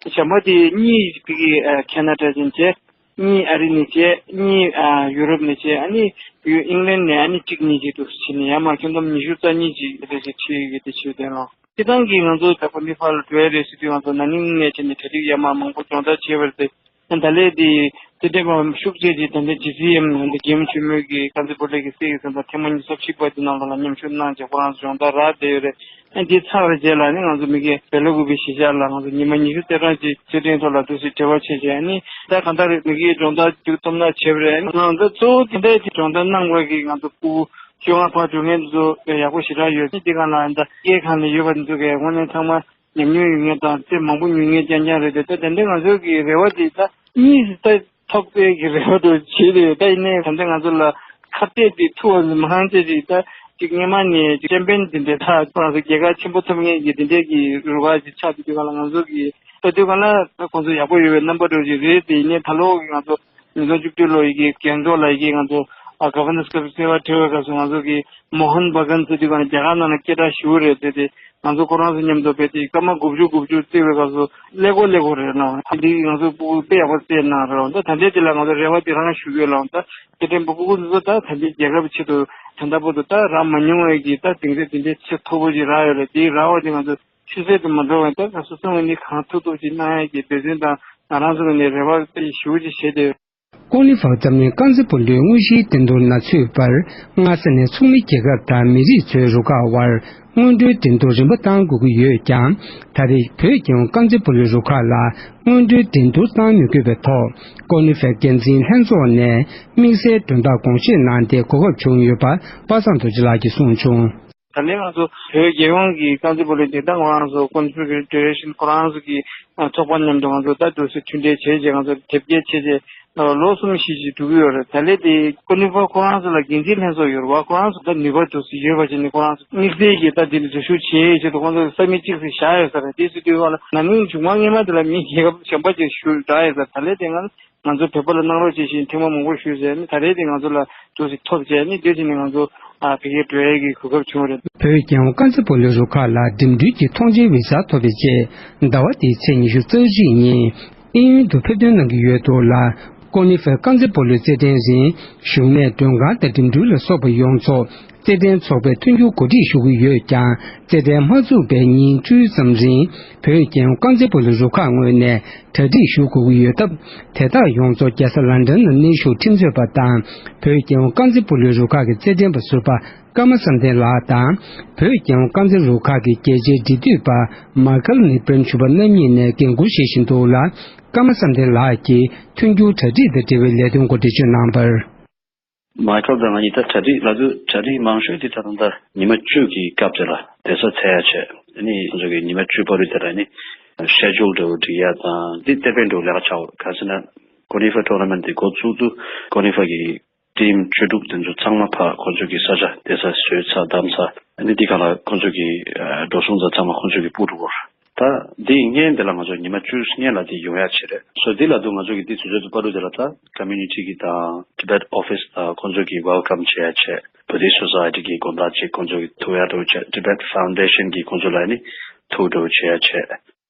གཞན་པ་དེ་གཉིས་ཕ་གི་ཨ་ཁེ་ན་ཌ་ཅན་བྱས། གཉིས་ཨ་རི་ནས་བྱས། གཉིས་ཨ་ཡུ་རོབ་ནས་བྱས། ཨ་ནི་ཡུ་ཨིང་ལན་ནས་ཨ་ནི་གཅིག་གཉིས་ཅིག་ཏུ་ཕྱིན་ནས་ཡར་མར་ཁྱོན་བསྡོམས་ཉི་ཤུ་རྩ་གཉིས་ཅིག་དེ་འདྲ་ཞིག་ཁྲིད་ཡོད་དེ་ཕྱིན་དེ་ལ། སྤྱིར་བཏང་གི་ང་ཚོ་ད་ཀོ་ནི་ཕ་ལ་འགྲོ་ཡ་རེད་ཟེར་དུས་ང་ཚོ་ན་ནིང་ནས་བྱས་ནས་གྲ་སྒྲིག་ཡར་མར་མང་པོ་སྦྱོང་བརྡར་བྱས་པ་རེད་དེ། ད་ལས་དེ་དེ་འདྲ་མ་ཤུགས་ཆེ་ཅིག་ད་ལྟ་ཇི་སི་ཨེམ་ད་རྒྱལ་ཡུམ་ཆེན་མོའི་གི་རྐང་རྩེད་སྤོ་ལོ་གི་སྲས་ཀྱི་ཟམ་པ་ཐེངས་མ་ཉི་ཤུ་རྩ་གཅིག་པ་དེ་ནང་ལོགས་ལ་མཉམ་ཞུགས་གནང་བྱས་ཁོ་རང་ཚོ་སྦྱོང་བརྡར་རག་བསྡད་ཡོད་རེད། ཨ་འདི་ཚར་བའི་རྗེས་ལ་ནི་ང་ཚོ་མ་གི་བེ་ལ་ཀུ་པེ་གཞིས་ཆགས་ལ་ང་ཚོ་ཉི་མ་ཉི་ཤུ་རྩ་གྲངས་ཅིག་རྩེད་འགྲན་ཐོག་ལ་འདུག་སེ་འབྲེལ་བ་བྱས་བྱས། ཨ་ནི་ད་གང་ལྟར་མ་གི་སྦྱོང་བརྡར་མཇུག་སྡོམ་ན་བྱས་པ་རེད། ཨ་ནི་ང་ཚོ་གཙོ་བོ་དེ་འདྲའི་སྦྱོང་བརྡར་གནང་བ་གི་ང་ཚོ་ཕྲུ་གུ་བཅོ་ལྔ་ཕར་འགྲོ་མཁན་ཚོ་ཡག་པོ་ཞེ་དྲག་ཡོད། ཨ་ནི་འདི་ག་ལ་ད་སྐྱེས་ཁང་ནས་ཡོད་པ་འདི་ཚོ་གི་དངོས་གནས་ཚང་མ། ཉམས་མྱོང་ཡོད་མཁན་དང་རྩེད་མང་པོ་ཉོས་མཁན་རྐྱང་རྐྱང་རེད་དེ། ད་དེ་འདྲའི་ང་ཚོའི་གི་རེ་བ་དེ་ད་གཉིས་སུ་ད་ཐོབ་པའི་གི་རེ་བ་དུ་བྱེད་དེ། ད་ཡིན་ནའི་ད་ལྟ་ང་ཚོ་ལ་ཁ་གཏད་དེ་ཐུབ་པ་མ་ཧང་ཚེ་ཅིག་ད་ཅིག་སྔས་མ་ནས་ཅིག་ཅེམ་པིན་དེ་འདྲའི་ད་ཁོ་རང་ཚོ་རྒྱལ་ཁ་ཆེན་པོ་ཐོབ་མཁན་གི་དེ་འདྲའི་གི་རུ་ཁག་ཅིག་ཆགས་དུས་ག་ལ་ང་ཚོ་གི་ལྟ་དུས་ག་ལ་ད་ཁོང་ཚོ་ཡག་པོ་ཡོད་པའི་རྣམ་པ་འདྲ་ཅིག་རེད་དེ། ཡིན་ནའི་ད་ལོ་གི་ང་ཚོ་ཉིས་སྟོང་བཅུ་གཅིག་ལོ་ཡི་གེ་རྒྱལ་མཆོག་ལ་ཡི་གེ་ང་ཚོ་ཨ་ག་ཝར་ནར་སི་ཀབ་རྩེ་བ་ཁྲིད་པའི་སྐབས་སུ་ང་ཚོ་གི་མོ་ཧན་བྷ་གན་ཟེར་དུས་ག་ལ་རྒྱ་གར་ནང་ལ་སྐད་གྲགས་ཞེ་པོ་རེད་དེ། དེ་ང་ཚོ་ཁོ་རང་ཚོ་མཉམ་དུ་བས་ཏེ་སྐར་མ་དགུ་བཅུ་དགུ་བཅུ་རྩེ་བའི་སྐབས་སུ་ཀླད་ཀོར་ཀླད་ཀོར་རེད་ལ། ད་འདི་ང་ཚོ་ཕྲུ་གུ་དཔེ་ཡག་པོ་རྩེས་གནང་རོགས། ད་ད་ལྟའི་དེ་ལ་ང་ཚོ་རེ་བ་དེ་རང་ཞུ་གི་ཡོད་ལ། ད་ཁྱེད་ཕྲན་བུ་ཕྲུ་གུ་ཚོ་ད་ད་ལྟའི་རྒྱལ་ཁབ་ཆེད་དུ་ད་ལྟ་བར་དུ་ད་རག་མ་མྱོང་བའི་གི་ད་གདེང་ཚོད་དེ་འདྲའི་ཆེས་མཐོ་པོ་ཞིག་རག་ཡོད་རེད། དེ་རག་པ་དེ་ང་ཚོ་ཆུད་ཟོས་དུ་མ་འགྲོ་བར་ད་ང་ཚོ་ཚང་མ་ནི་གང་ཐུབ་ཐུབ་ཅིག་གནང་ཡ་གི་འབད་བརྩོན་དང་ང་རང་ཚོ་གི་ནས་རེ་བ་དཔེ་ཞེ་པོ་ཅིག་བྱས་ཏེ། ཀོ་ནི་ཕ་འཛམ་གླིང་རྐང་རྩེད་སྤོ་ལོའི་དངོས་གཞིའི་འགྲན་བསྡུར་ནང་ཚུད་པར་སྔ་ས་ནས་ཚོགས་མི་རྒྱལ་ཁབ་དང་མི་རིགས་ཚོའི་རུ་ཁག་དབར་སྔོན་འགྲོའི་འགྲན་བསྡུར་རིམ་པ་བཏང་དགོས་ཀྱི་ཡོད་ཀྱང་། ད་རེས་བོད་རྒྱལ་ཡོངས་རྐང་རྩེད་སྤོ་ལོའི་རུ་ཁག་ལ་སྔོན་འགྲོའི་འགྲན་བསྡུར་བཏང་མི་དགོས་པའི་ཐོག་ཀོ་ནི་ཕའི་འགན་འཛིན་ལྷན་ཚོགས་ནས་དམིགས་བསལ་དོན་དག་དགོངས་བཞེས་གནང་སྟེ་གོ་སྐབས་བྱུང་ཡོད་པ་པ་སངས་རྡོ་རྗེ་ལགས་ཀྱིས་གསུངས་བྱུང་། ད་ལན་ང་ཚོ་བོད་རྒྱལ་ཡོངས་ཀྱི་རྐང་རྩེད་སྤོ་ལོའི་སྡིངས་ཐང་ཁོ་རང་ཚོ་ཀོན་ཕི་ཌེ་རེ་ཤན་ཁོ་རང་ཚོ་གི་ཚོགས་པ་མཉམ་དུ་ང་ཚོ་ད་དུས་སུ་མཐུན་འབྲེལ་བྱས་རྗེས་ང་ཚོ་དེབ་སྐྱེལ་བྱས་རྗེས་ལོ་གསུམ་བཞི་ཞིག་འགྲོ་གི་ཡོད་རེད། ད་ལན་དེ་ཀོ་ནི་ཕ་ཁོ་རང་ཚོ་ལ་འགན་འཛིན་ལྷན་ཚོགས་ཡོད་རེད་བ། ཁོ་རང་ཚོ་ད་ནུས་པ་དུས་སུ་ཡོད་པ་བྱས་ནས་ཁོ་རང་ཚོ་དམིགས་བསལ་གྱི་ད་དེ་འདྲ་འཛུལ་ཞུགས་བྱེད་ཆེད་དུ་ཁོང་ཚོ་ས་མིག་གཅིག་སུ་བཞག་ཡོད་ས་རེད། དེ་སུ་དུས་བ་ལ་ན་ནིང་བྱུང་མ་སྔས་མ་དེ་ལ་མི་རྒྱལ་ཁབ་གཞན་པ་ཅིག་ཞུ་བསྒྲགས་ཡོད་ས། ད་ལན་དེ་ང་ང་ཚོ་བོད་པ་ལ་གནང་རོགས་བྱེད་བཞིན་ཐེངས་མ་མང་པོ་ཞུས་ཟེར་ནས་ད་རེས་དེ་ང་ཚོ་ལ་ཏོག་ཙམ་ཐོབ་བྱས་ནས་དེ་བྱས་ནས་ང་ཚོ་ཨ་ཕ་གིར་འགྲོ་ཡས་ཀྱི་གོ་སྐབས་བྱུང་བ་རེད། བོད་རྒྱལ་ཡོངས་རྐང་རྩེད་སྤོ་ལོའི་རུ་ཁག་ལ་འགྲིམ་འགྲུལ་གྱི་ཐོངས་མཆན་བི་ཟ་ཐོབ་པའི་རྗེས་ཟླ་བ་འདིའི་ཚེས་ཉི་ཤུ་རྩ་གཅིག་ཉིན་དབྱིན་ཡུལ་དུ་ཕེབས་ཐོན་གནང་གི་ཡོད་འདུག་ལ། ཀོ་ནི་ཕའི་རྐང་རྩེད་སྤོ་ལོའི་རྩེད་འགྲན་རིང་གཞུང་ནས་མགྲོན་ཁང་དང་འགྲིམ་འགྲུལ་ལ་སོགས་པ་ཡོངས་རྫོགས་རྩེད་འགྲན་ཚོགས་པས་མཐུན་འགྱུར་གོ་སྒྲིག་ཞུ་གི་ཡོད་ཀྱང་། རྩེད་འགྲན་མ་ཚུགས་པའི་ཉིན་བཅུའི་ཙམ་རིང་བོད་རྒྱལ་ཡོངས་རྐང་རྩེད་སྤོ་ལོའི་རུ་ཁག་ངོས་ནས་གྲ་སྒྲིག་ཞུ་དགོས་ཀྱི་ཡོད་སྟབས། དེ་དག་ཡོངས་རྫོགས་རྒྱལ་ས་ལན་ཌན་ནང་གནས་བཞུགས་ཁྲིམས་རྩོད་པ་དང་བོད་རྒྱལ་ཡོངས་རྐང་རྩེད་སྤོ་ལོའི་རུ་ཁག་གི་རྩེད་འགྲན་པ་ཟུར་པ་ཀརྨ་བསམ་གཏན་ལགས་དང་། བོད་རྒྱལ་ཡོངས་རྐང་རྩེད་རུ་ཁག་གི་རྒྱལ་སྤྱིའི་འབྲེལ་མཐུད་པ་མཱི་ཁལ་ནི་པྲེམ་ཆུ་པ་རྣམ་གཉིས་ནས་འགན་འཁུར་བཞེས་བཞིན་འདུག་ལ། ཀརྨ་བསམ་གཏན་ལགས་ཀྱིས་མཐུན་འགྱུར་གྲ་སྒྲིག་དང་འབྲེལ་བའི་ལས་དོན་སྐོར་འགྲེལ་བརྗོད་གནང་བར། མཱི་ཁལ་དང་ང་གཉིས་ད་གྲ་སྒྲིག་ལབ་དུས་གྲ་སྒྲིག་མང་ཤོས་དེ་ད་ལྟ་ཉི་མ་བཅུ་གི་སྐབས་དེ་ལ་བསྡད་ས་འཚོལ་ཡ་བྱས། ཨ་ནི་ང་ཚོ་གི་ཉི་མ་བཅུ་བར་དུ་དེ་ལ་ནི་ཤེ་ཇུལ་འདྲ་བོ་སྒྲིག་ཡ་དང་དེ་གཏེར་དཔེ་འདྲ་བོ་ལས་ཀ་བྱ་དགོས། ག་ཟེར་ན་ཀོ་ནི་ཕ་ཊོར་ན་མེན་ཊི་དེ་འགོ་བཙུགས་དུས་ཀོ་ནི་ཕ་གི་ཊིམ་བཅུ་དྲུག་དེ་ཚོ་ཚང་མ་ཕར་ཁོང་ཚོ་གི་ས་ཆ་བསྡད་ས་བཟོས་ཚར་བདམས་ཚར། ཨ་ནི་འདི་སྒང་ལ་ཁོང་ཚོ་གི་འགྲོ་སོང་དང་ཚང་མ་ཁོང་ཚོ་གི་སྤུ་རུ་བོར། ད་འདི་སྔོན་དེ་ལ་ང་ཚོ་ཉི་མ་བཅུ་སྔོན་ལ་འདི་ཡོང་ཡ་བྱེད་རེད། སོ་འདི་ལ་དུ་ང་ཚོ་གི་འདི་དུས་ཚོད་དུ་བར་དུ་དེ་ལ་ད་ཀོ་མིའུ་ནི་ཊི་གི་དང་ཊི་བེཊ་ཨོ་ཕི་སི་དང་ཁོང་ཚོ་གི་ཝེལ་ཀམ་བྱེད་ཡ་བྱས། བོད་དིསྟ་སོ་སའི་ཊི་གི་དགོན་པ་ཅིག་ཁོང་ཚོ་གི་ཐུག་ཡ་འགྲོ་བྱས། ཊི་བེཊ་ཕའུན་ཌེ་ཤན་གི་ཁོང་ཚོ་ལ་ནི་ཐུག་འགྲོ་བྱེད་ཡ་བྱས།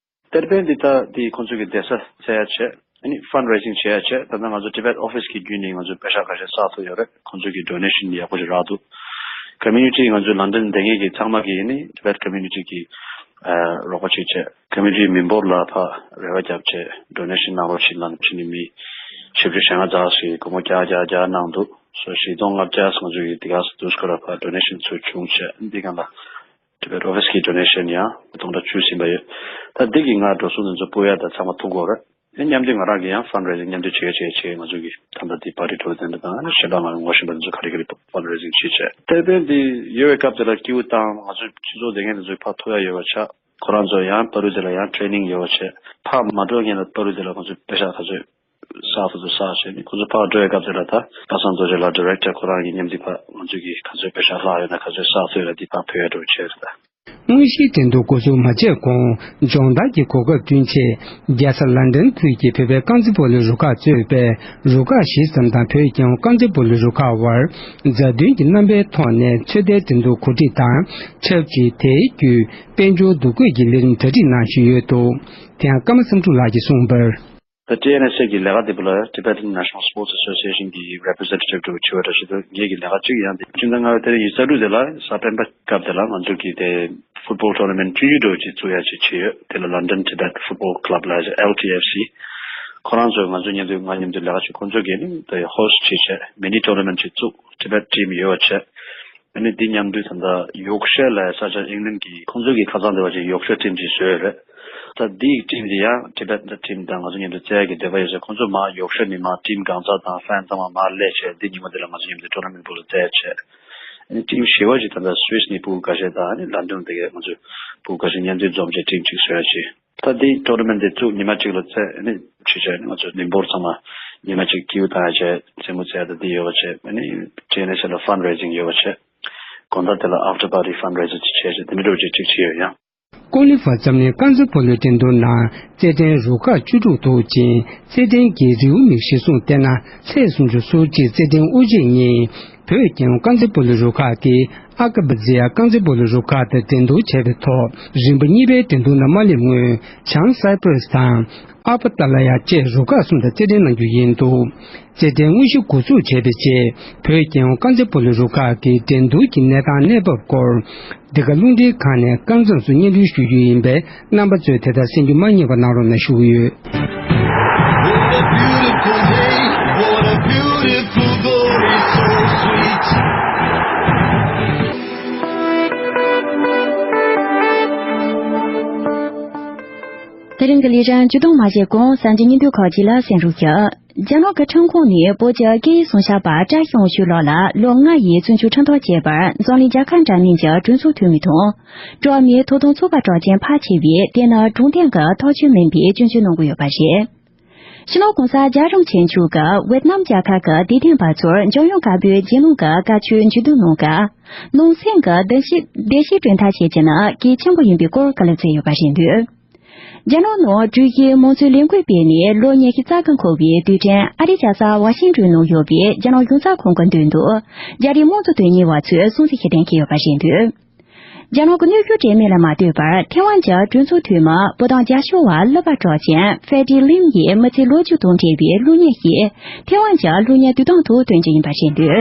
གཏེར་དཔོན་འདི་ད་འདི་ཁོང་ཚོ་གི་བསྡད་ས་འཚོལ་ཡ་བྱས། ཨ་ནི་ཕན་རེ་ཟིང་བྱེད་ཡ་བྱས། ད་ལྟ་ང་ཚོ་ཊི་བེཊ་ཨོ་ཕི་སི་གི་བརྒྱུད་ནས་ང་ཚོ་པེ་ཤག་ཁ་ཤས་བསགས་ཐུབ་ཡོད་རེད། ཁོང་ཚོ་གི་ཌོ་ནེ་ཤན་ཡག་པོ་ཞིག་རག་འདུག་ཀོ་མིའུ་ནི་ཊི་ང་ཚོ་ལན་ཌན་བསྡད་མཁན་གྱི་ཚང་མ་གིས་ནི་ཊི་བེཊ་ཀོ་མིའུ་ནི་ཊི་གི་ཨ་རོགས་པ་ཅིག་བྱས། ཀོ་མིའུ་ནི་ཊི་མི་འབོར་ལ་ཕར་རེ་བ་བརྒྱབ་བྱས་ཌོ་ནེ་ཤན་གནང་རོགས་ཞེས་ལབ་ཕྱིན་ནས་མི་བཞི་བཅུ་ཞེ་ལྔ་ཙམ་ཞིག་སྒོར་མོ་བརྒྱ་བརྒྱ་བརྒྱ་གནང་འདུག་སོ་བཞི་སྟོང་ལྔ་བརྒྱ་ང་ཚོ་གི་འདི་ག་སུ་དུས་སྐོར་ལ་ཕར་ཌོ་ནེ་ཤན་ཚུར་བྱུང་བྱས། འདི་ག་ལ། Tibet Office གི་donation ཡང་སྟོང་ཕྲག་བཅུ་ཟིན་པ་ཡོད། ད་འདི་གི་ང་འགྲོ་སོང་དེ་ཚོ་སྤུ་ཡ་ད་ཚང་མ་ཐུག་གོ་རེད། ཨེ་མཉམ་དུ་ང་རང་གི་ཡང་fundraising མཉམ་དུ་བྱེད་ཡ་བྱེད་ཡ་བྱེད་ང་ཚོ་གི་ད་ལྟ་འདི་party president དང་ཨ་ནི་གཞན་པ་ང་ངོ་ཤེས་པ་དེ་ཚོ་ག་རེ་ག་རེ་fundraising བྱེད་བྱས་དེ་བས་འདི་ཡོད་པའི་སྐབས་དེ་ལ་སྐྱིད་པོ་དང་ང་ཚོ་སྤྱི་ཚོགས་དེ་ངས་དེ་ཚོ་ཕར་ཐུག་ཡ་ཡོད་པ་ཆགས། ཁོ་རང་ཚོ་ཡང་པ་རུ་དེ་ལ་ཡང་training ཡོད་པ་བྱས། ཕར་མ་འགྲོ་སྔོན་ལ་པ་རུ་དེ་ལ་ཁོ་ཚོས་པེ་ཤག་ག་ཚོད་བསགས་ཐུབ་ཚོད་བསགས་བྱས་ནས་ཁོ་ཚོ་ཕར་འགྲོ་བའི་སྐབས་དེ་ལ་ད་པ་སངས་རྡོ་རྗེ་ལགས་director ཁོ་རང་གི་མཉམ་དུ་ཕར་ང་ཚོ་གི་ག་ཚོད་པེ་ཤག་ལྷག་ཡོད་ན་ག་ཚོད་བསགས་ཐུབ་ཡོད་ན་འདི་ཕར་ཕུལ་ཡ་འགྲོ་བྱས་རེད་ད། དངོས་གཞིའི་འགྲན་བསྡུར་འགོ་འཛུགས་མ་བྱས་གོང་སྦྱོང་བརྡར་གྱི་གོ་སྐབས་བསྐྲུན་ཆེད། རྒྱལ་ས་ལན་ཌན་ཁུལ་གྱི་བོད་པའི་རྐང་རྩེད་སྤོ་ལོའི་རུ་ཁག་གཙོས་པའི་རུ་ཁག་བཞི་ཙམ་དང་བོད་རྒྱལ་ཡོངས་རྐང་རྩེད་སྤོ་ལོའི་རུ་ཁག་དབར་མཛའ་མཐུན་གྱི་རྣམ་པའི་ཐོག་ནས་ཚོད་ལྟའི་འགྲན་བསྡུར་གོ་སྒྲིག་དང་ཆབས་ཅིག་དེའི་བརྒྱུད་དཔལ་འབྱོར་འདུ་འགོད་ཀྱི་ལས་རིམ་གྲ་སྒྲིག་གནང་བཞིན་ཡོད་འདུག་དེ་ཡང་ཀརྨ་བསམ་འགྲུབ་ལགས་ཀྱིས་གསུངས་པར། ད་ཊི་ཨེན་ཨེས་ཨེ་གི་ལས་ཀ་དེ་བུ་ལ་Tibetan National Sports Association གི་representative འགྲོ་བྱེད་པ་འདྲ་ཞིག་འདུག་ངེད་ཀྱི་ལས་ཀ་གཅིག་ཡང་དེ་ཕྱི་ཟླ་ལྔ་པའི་ཚེས་ཉི་ཤུ་རྩ་དྲུག་དེ་ལ་ས་སྤེན་པ་སྐབས་དེ་ལ་ང་ཚོ་གི་དེ་football tournament བཅུ་གཉིས་འགྲོ་ཅིག་བཙུགས་ཡ་ཅིག་བྱས་ཡོད། དེ་ལ་London Tibet Football Club ལ་L T F C ཁོ་རང་ཚོས་ང་ཚོ་མཉམ་དུ་ང་མཉམ་དུ་ལས་ཀ་ཅིག་ཁོང་ཚོ་གིས་ནི་དེ་host བྱས་བྱས་mini tournament ཅིག་བཙུགས། Tibet team ཡོད་པ་བྱས། ཨ་ནི་འདི་མཉམ་དུ་ད་ལྟ་ཡོག་ཤར་ལ་ས་ཆ་ཨིང་ལན་གྱི་ཁོང་ཚོ་གི་ཁ་སང་དེ་བ་ཅིག་ཡོག་ཤར་ཊིམ་ཅིག་བཟོས་ཡོད་རེད། ད་འདི་ཡི་ཊིམ་དེ་ཡང་ཊི་བེ་ཊན་ཊིམ་དང་ང་ཚོ་མཉམ་དུ་རྩེ་ཡག་གི་འདོད་པ་ཡོད་ཚེ་ཁོང་ཚོ་མར་ཡོག་ཤར་ནས་མར་ཊིམ་གང་ཚང་དང་ཧྥན་ཚང་མ་མར་སླེབས་བྱས་འདི་ཉིན་མོ་འདི་ལ་ང་ཚོ་མཉམ་དུ་ཊོར་ན་མེན་ཊི་ཕུལ་ལ་རྩེ་ཡག་བྱས། ཨ་ནི་ཊིམ་བཞི་བ་ཅིག་ད་ལྟ་སུའིས་ནས་ཕྲུ་གུ་འགའ་ཤས་དང་ཨ་ནི་ལན་ཌན་དེ་གའི་ང་ཚོ་ཕྲུ་གུ་འགའ་ཤས་མཉམ་འཛོམས་བྱས་ཊིམ་ཅིག་བཟོ་ཡག་བྱས། ད་འདི་ཊོར་ན་མེན་ཊི་འདི་བཙུགས་ཉི་མ་གཅིག་ལ་རྩེ་ཨ་ནི་ཆུ་ཆ་ཨ་ནི་ང་ཚོ་མི་འབོར་ཚང་མ་ཉི་མ་གཅིག་སྐྱིད་པོ་བཏང་ཡག་བྱས་རྩེད་མོ་རྩེ་ཡག་ད་འདི་ཡོད་པ་བྱས། ཨ་ནི་ཊི་ཨེན་ཨེས་ཨེ་ལ་ཕན་རེ་ཛིང་ཡོད་པ་བྱས། དགོང་དག་དེ་ལ་after party fundraiser ཅིག་བྱས་བྱས་དེ་འདྲ་འདྲ་བོ་ཅིག་ཅིག་བྱས་ཡོད་ཡང་། ཀོ་ལི་ཧྥ་འཛམ་གླིང་རྐང་རྩེད་སྤོ་ལོའི་འགྲན་བསྡུར་ནང་རྩེད་འགྲན་རུ་ཁག་བཅུ་དྲུག་འདུག་ཅིང་རྩེད་འགྲན་གྱི་རེའུ་མིག་གཞིར་བཟུང་བལྟས་ན་ཚེས་སུམ་ཅུ་སོ་གཅིག་རྩེད་འགྲན་དབུ་འབྱེད་ཉིན་བོད་རྒྱལ་ཡོངས་རྐང་རྩེད་སྤོ་ལོའི་རུ་ཁག་གིས་ཨ་ཀ་པ་ཛི་ཡ་རྐང་རྩེད་སྤོ་ལོའི་རུ་ཁག་དང་འགྲན་བསྡུར་བྱས་པའི་ཐོག་རིམ་པ་གཉིས་པའི་འགྲན་བསྡུར་ནང་མ་སླེབས་སྔོན་བྱང་སའི་པྲས་དང་། ཨ་པ་ཏཱ་ལ་ཡ་བཅས་རུ་ཁག་གསུམ་དང་རྩེད་འགྲན་གནང་རྒྱུ་ཡིན་འདུག་རྩེད་འགྲན་དངོས་གཞི་འགོ་འཛུགས་བྱས་པའི་རྗེས་བོད་རྒྱལ་ཡོངས་རྐང་རྩེད་སྤོ་ལོའི་རུ་ཁག་གི་འགྲན་བསྡུར་གྱི་གནས་སྟངས་གནས་བབ་སྐོར་འདི་ག་རླུང་འཕྲིན་ཁང་ནས་རྐང་མཚམས་སུ་སྙན་སྒྲོན་ཞུ་རྒྱུ་ཡིན་པས་རྣམ་པ་ཚོས་དེ་ལྟར་གསན་རྒྱུ་མ་བསྙེལ་བ་གནང་རོགས་གནང་ཞུ་གི་ཡོད། What a beautiful day, what a beautiful glory, so sweet. དེ་རིང་གི་ལས་རིམ་བཅུད་གཏོང་མ་བྱས་གོང་གསར་འགྱུར་སྙིང་བསྡུས་ཁག་ཅིག་ལ་གསན་རོགས་ཞུ། རྒྱ་ནག་གི་ཁྲིམས་ཁང་ནས་བོད་ཀྱི་སྐད་ཡིག་སྲུང་སྐྱོབ་པ་བཀྲ་ཤིས་དབང་ཕྱུག་ལགས་ལ་ལོ་ལྔ་ཡི་བཙོན་འཇུག་ཁྲིམས་ཐག་བཅད་པར་འཛམ་གླིང་རྒྱལ་ཁབ་འདྲ་མིན་གྱི་གྲོས་ཚོགས་འཐུས་མི་དང་། འགྲོ་བ་མིའི་ཐོབ་ཐང་ཚོགས་པ་གྲགས་ཅན་ཕལ་ཆེ་བས་དེ་ནི་དྲང་བདེན་གྱི་ཐག་གཅོད་མིན་པའི་སྐྱོན་བརྗོད་གནང་གི་ཡོད་པ་རེད། སྤྱི་ནོར་གོང་ས་རྒྱལ་བ་རིན་པོ་ཆེ་མཆོག་གིས་ཝེ་ཏི་ནམ་རྒྱལ་ཁབ་ཀྱི་དད་ལྡན་པ་ཚོར་འཇམ་དབྱངས་དཀར་པོའི་རྗེས་གནང་གི་བཀའ་ཆོས་མཇུག་བསྡུ་གནང་སྐབས། ནང་སེམས་ཀྱི་བདེ་སྐྱིད་བདེ་སྐྱིད་བསྐྲུན་ཐབས་བྱེད་རྒྱུ་ནི་གལ་ཆེན་པོ་ཡིན་པའི་སྐོར་བཀའ་སློབ་སྩལ་ཡོད་པ་རེད་འདུག་རྒྱ་ནག་ནང་འགྲུལ་བཞུད་མང་གཙོའི་ལས་འགུལ་སྤེལ་ནས་ལོ་ཉི་ཤུ་རྩ་ལྔ་འཁོར་བའི་དུས་དྲན་ཨ་རིའི་རྒྱལ་ས་ཝ་ཤིང་ཏོན་ནང་ཡོད་པའི་རྒྱ་ནག་ཡོངས་རྫོགས་ཁོངས་ཀྱི་མདུན་དུ་རྒྱ་རིགས་དམངས་གཙོ་དོན་གཉེར་བ་ཚོས་སྲུང་བརྩི་ཞུ་གཏན་འཁེལ་ཡོད་པ་རེད་འདུག་རྒྱ་ནག་གི་གནོན་ཤུགས་དྲན་མེད་ལ་མ་ལྟོས་པར་ཐེ་ཝན་གྱི་གྲོས་ཚོགས་འཐུས་མི་བོད་དོན་རྒྱབ་སྐྱོར་བ་གླུ་པ་གྲགས་ཅན་ཧྥེ་ཏི་ལིམ་ཡིས་མི་ཚེའི་ལོ་རྒྱུས་དང་འབྲེལ་བའི་གླུ་སྙན་ཞིག་ཐེ་ཝན་གྱི་གླུ་སྙན་དུས་སྟོན་དུ་བཏོན་རྒྱུ་ཡིན་པ་རེད་འདུག་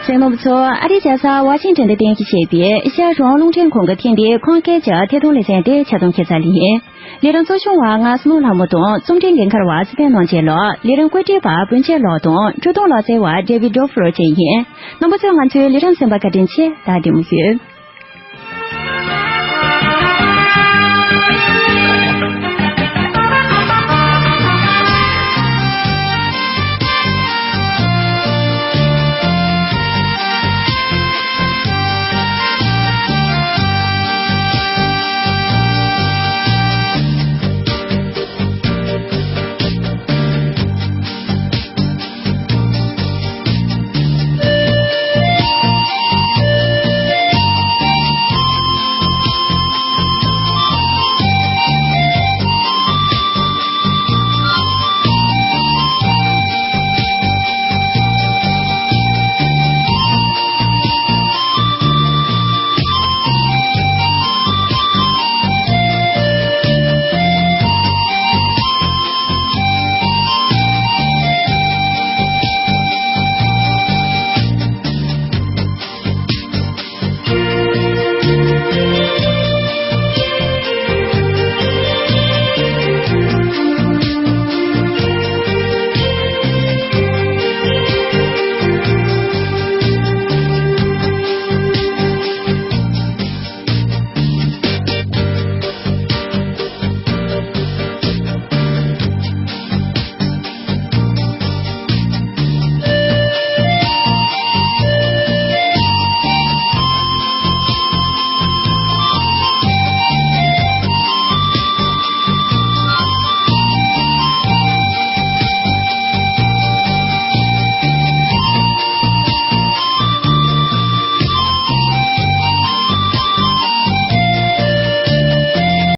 གསན་མཁན་པ་ཚོ། ཨ་རིའི་རྒྱལ་ས་ཝ་ཤིང་ཊོན་དུ་རྟེན་གཞི་བྱས་པའི་ཨེ་ཤ་ཡ་རང་དབང་རླུང་འཕྲིན་ཁང་གི་ཐེངས་འདིའི་ཁམས་སྐད་ཀྱི་ཐད་གཏོང་ལེ་ཚན་དེ་ཆ་ཚང་ཁྱད་མཚར་ལ་ཡིན། ལས་རིམ་གཙོ་སྐྱོང་བ་ང་བསོད་ནམས་ལྷ་མོ་དང་རྩོམ་སྒྲིག་འགན་འཁུར་བ་ཚེ་བརྟན་ནོར་རྒྱས་ལགས། ལས་རིམ་བཀོད་སྒྲིག་པ་བུན་ཆེ་ལགས་དང་འཕྲོད་བསྟེན་ལག་རྩལ་བ་ཌེ་བིད་ཌོ་ཕ་ལོ་བཅས་ཡིན། རྣམ་པ་ཚོས་ང་ཚོའི་ལས་རིམ་གསན་པར་བཀའ་དྲིན་ཆེ། ད་བདེ་མོ་བྱོས།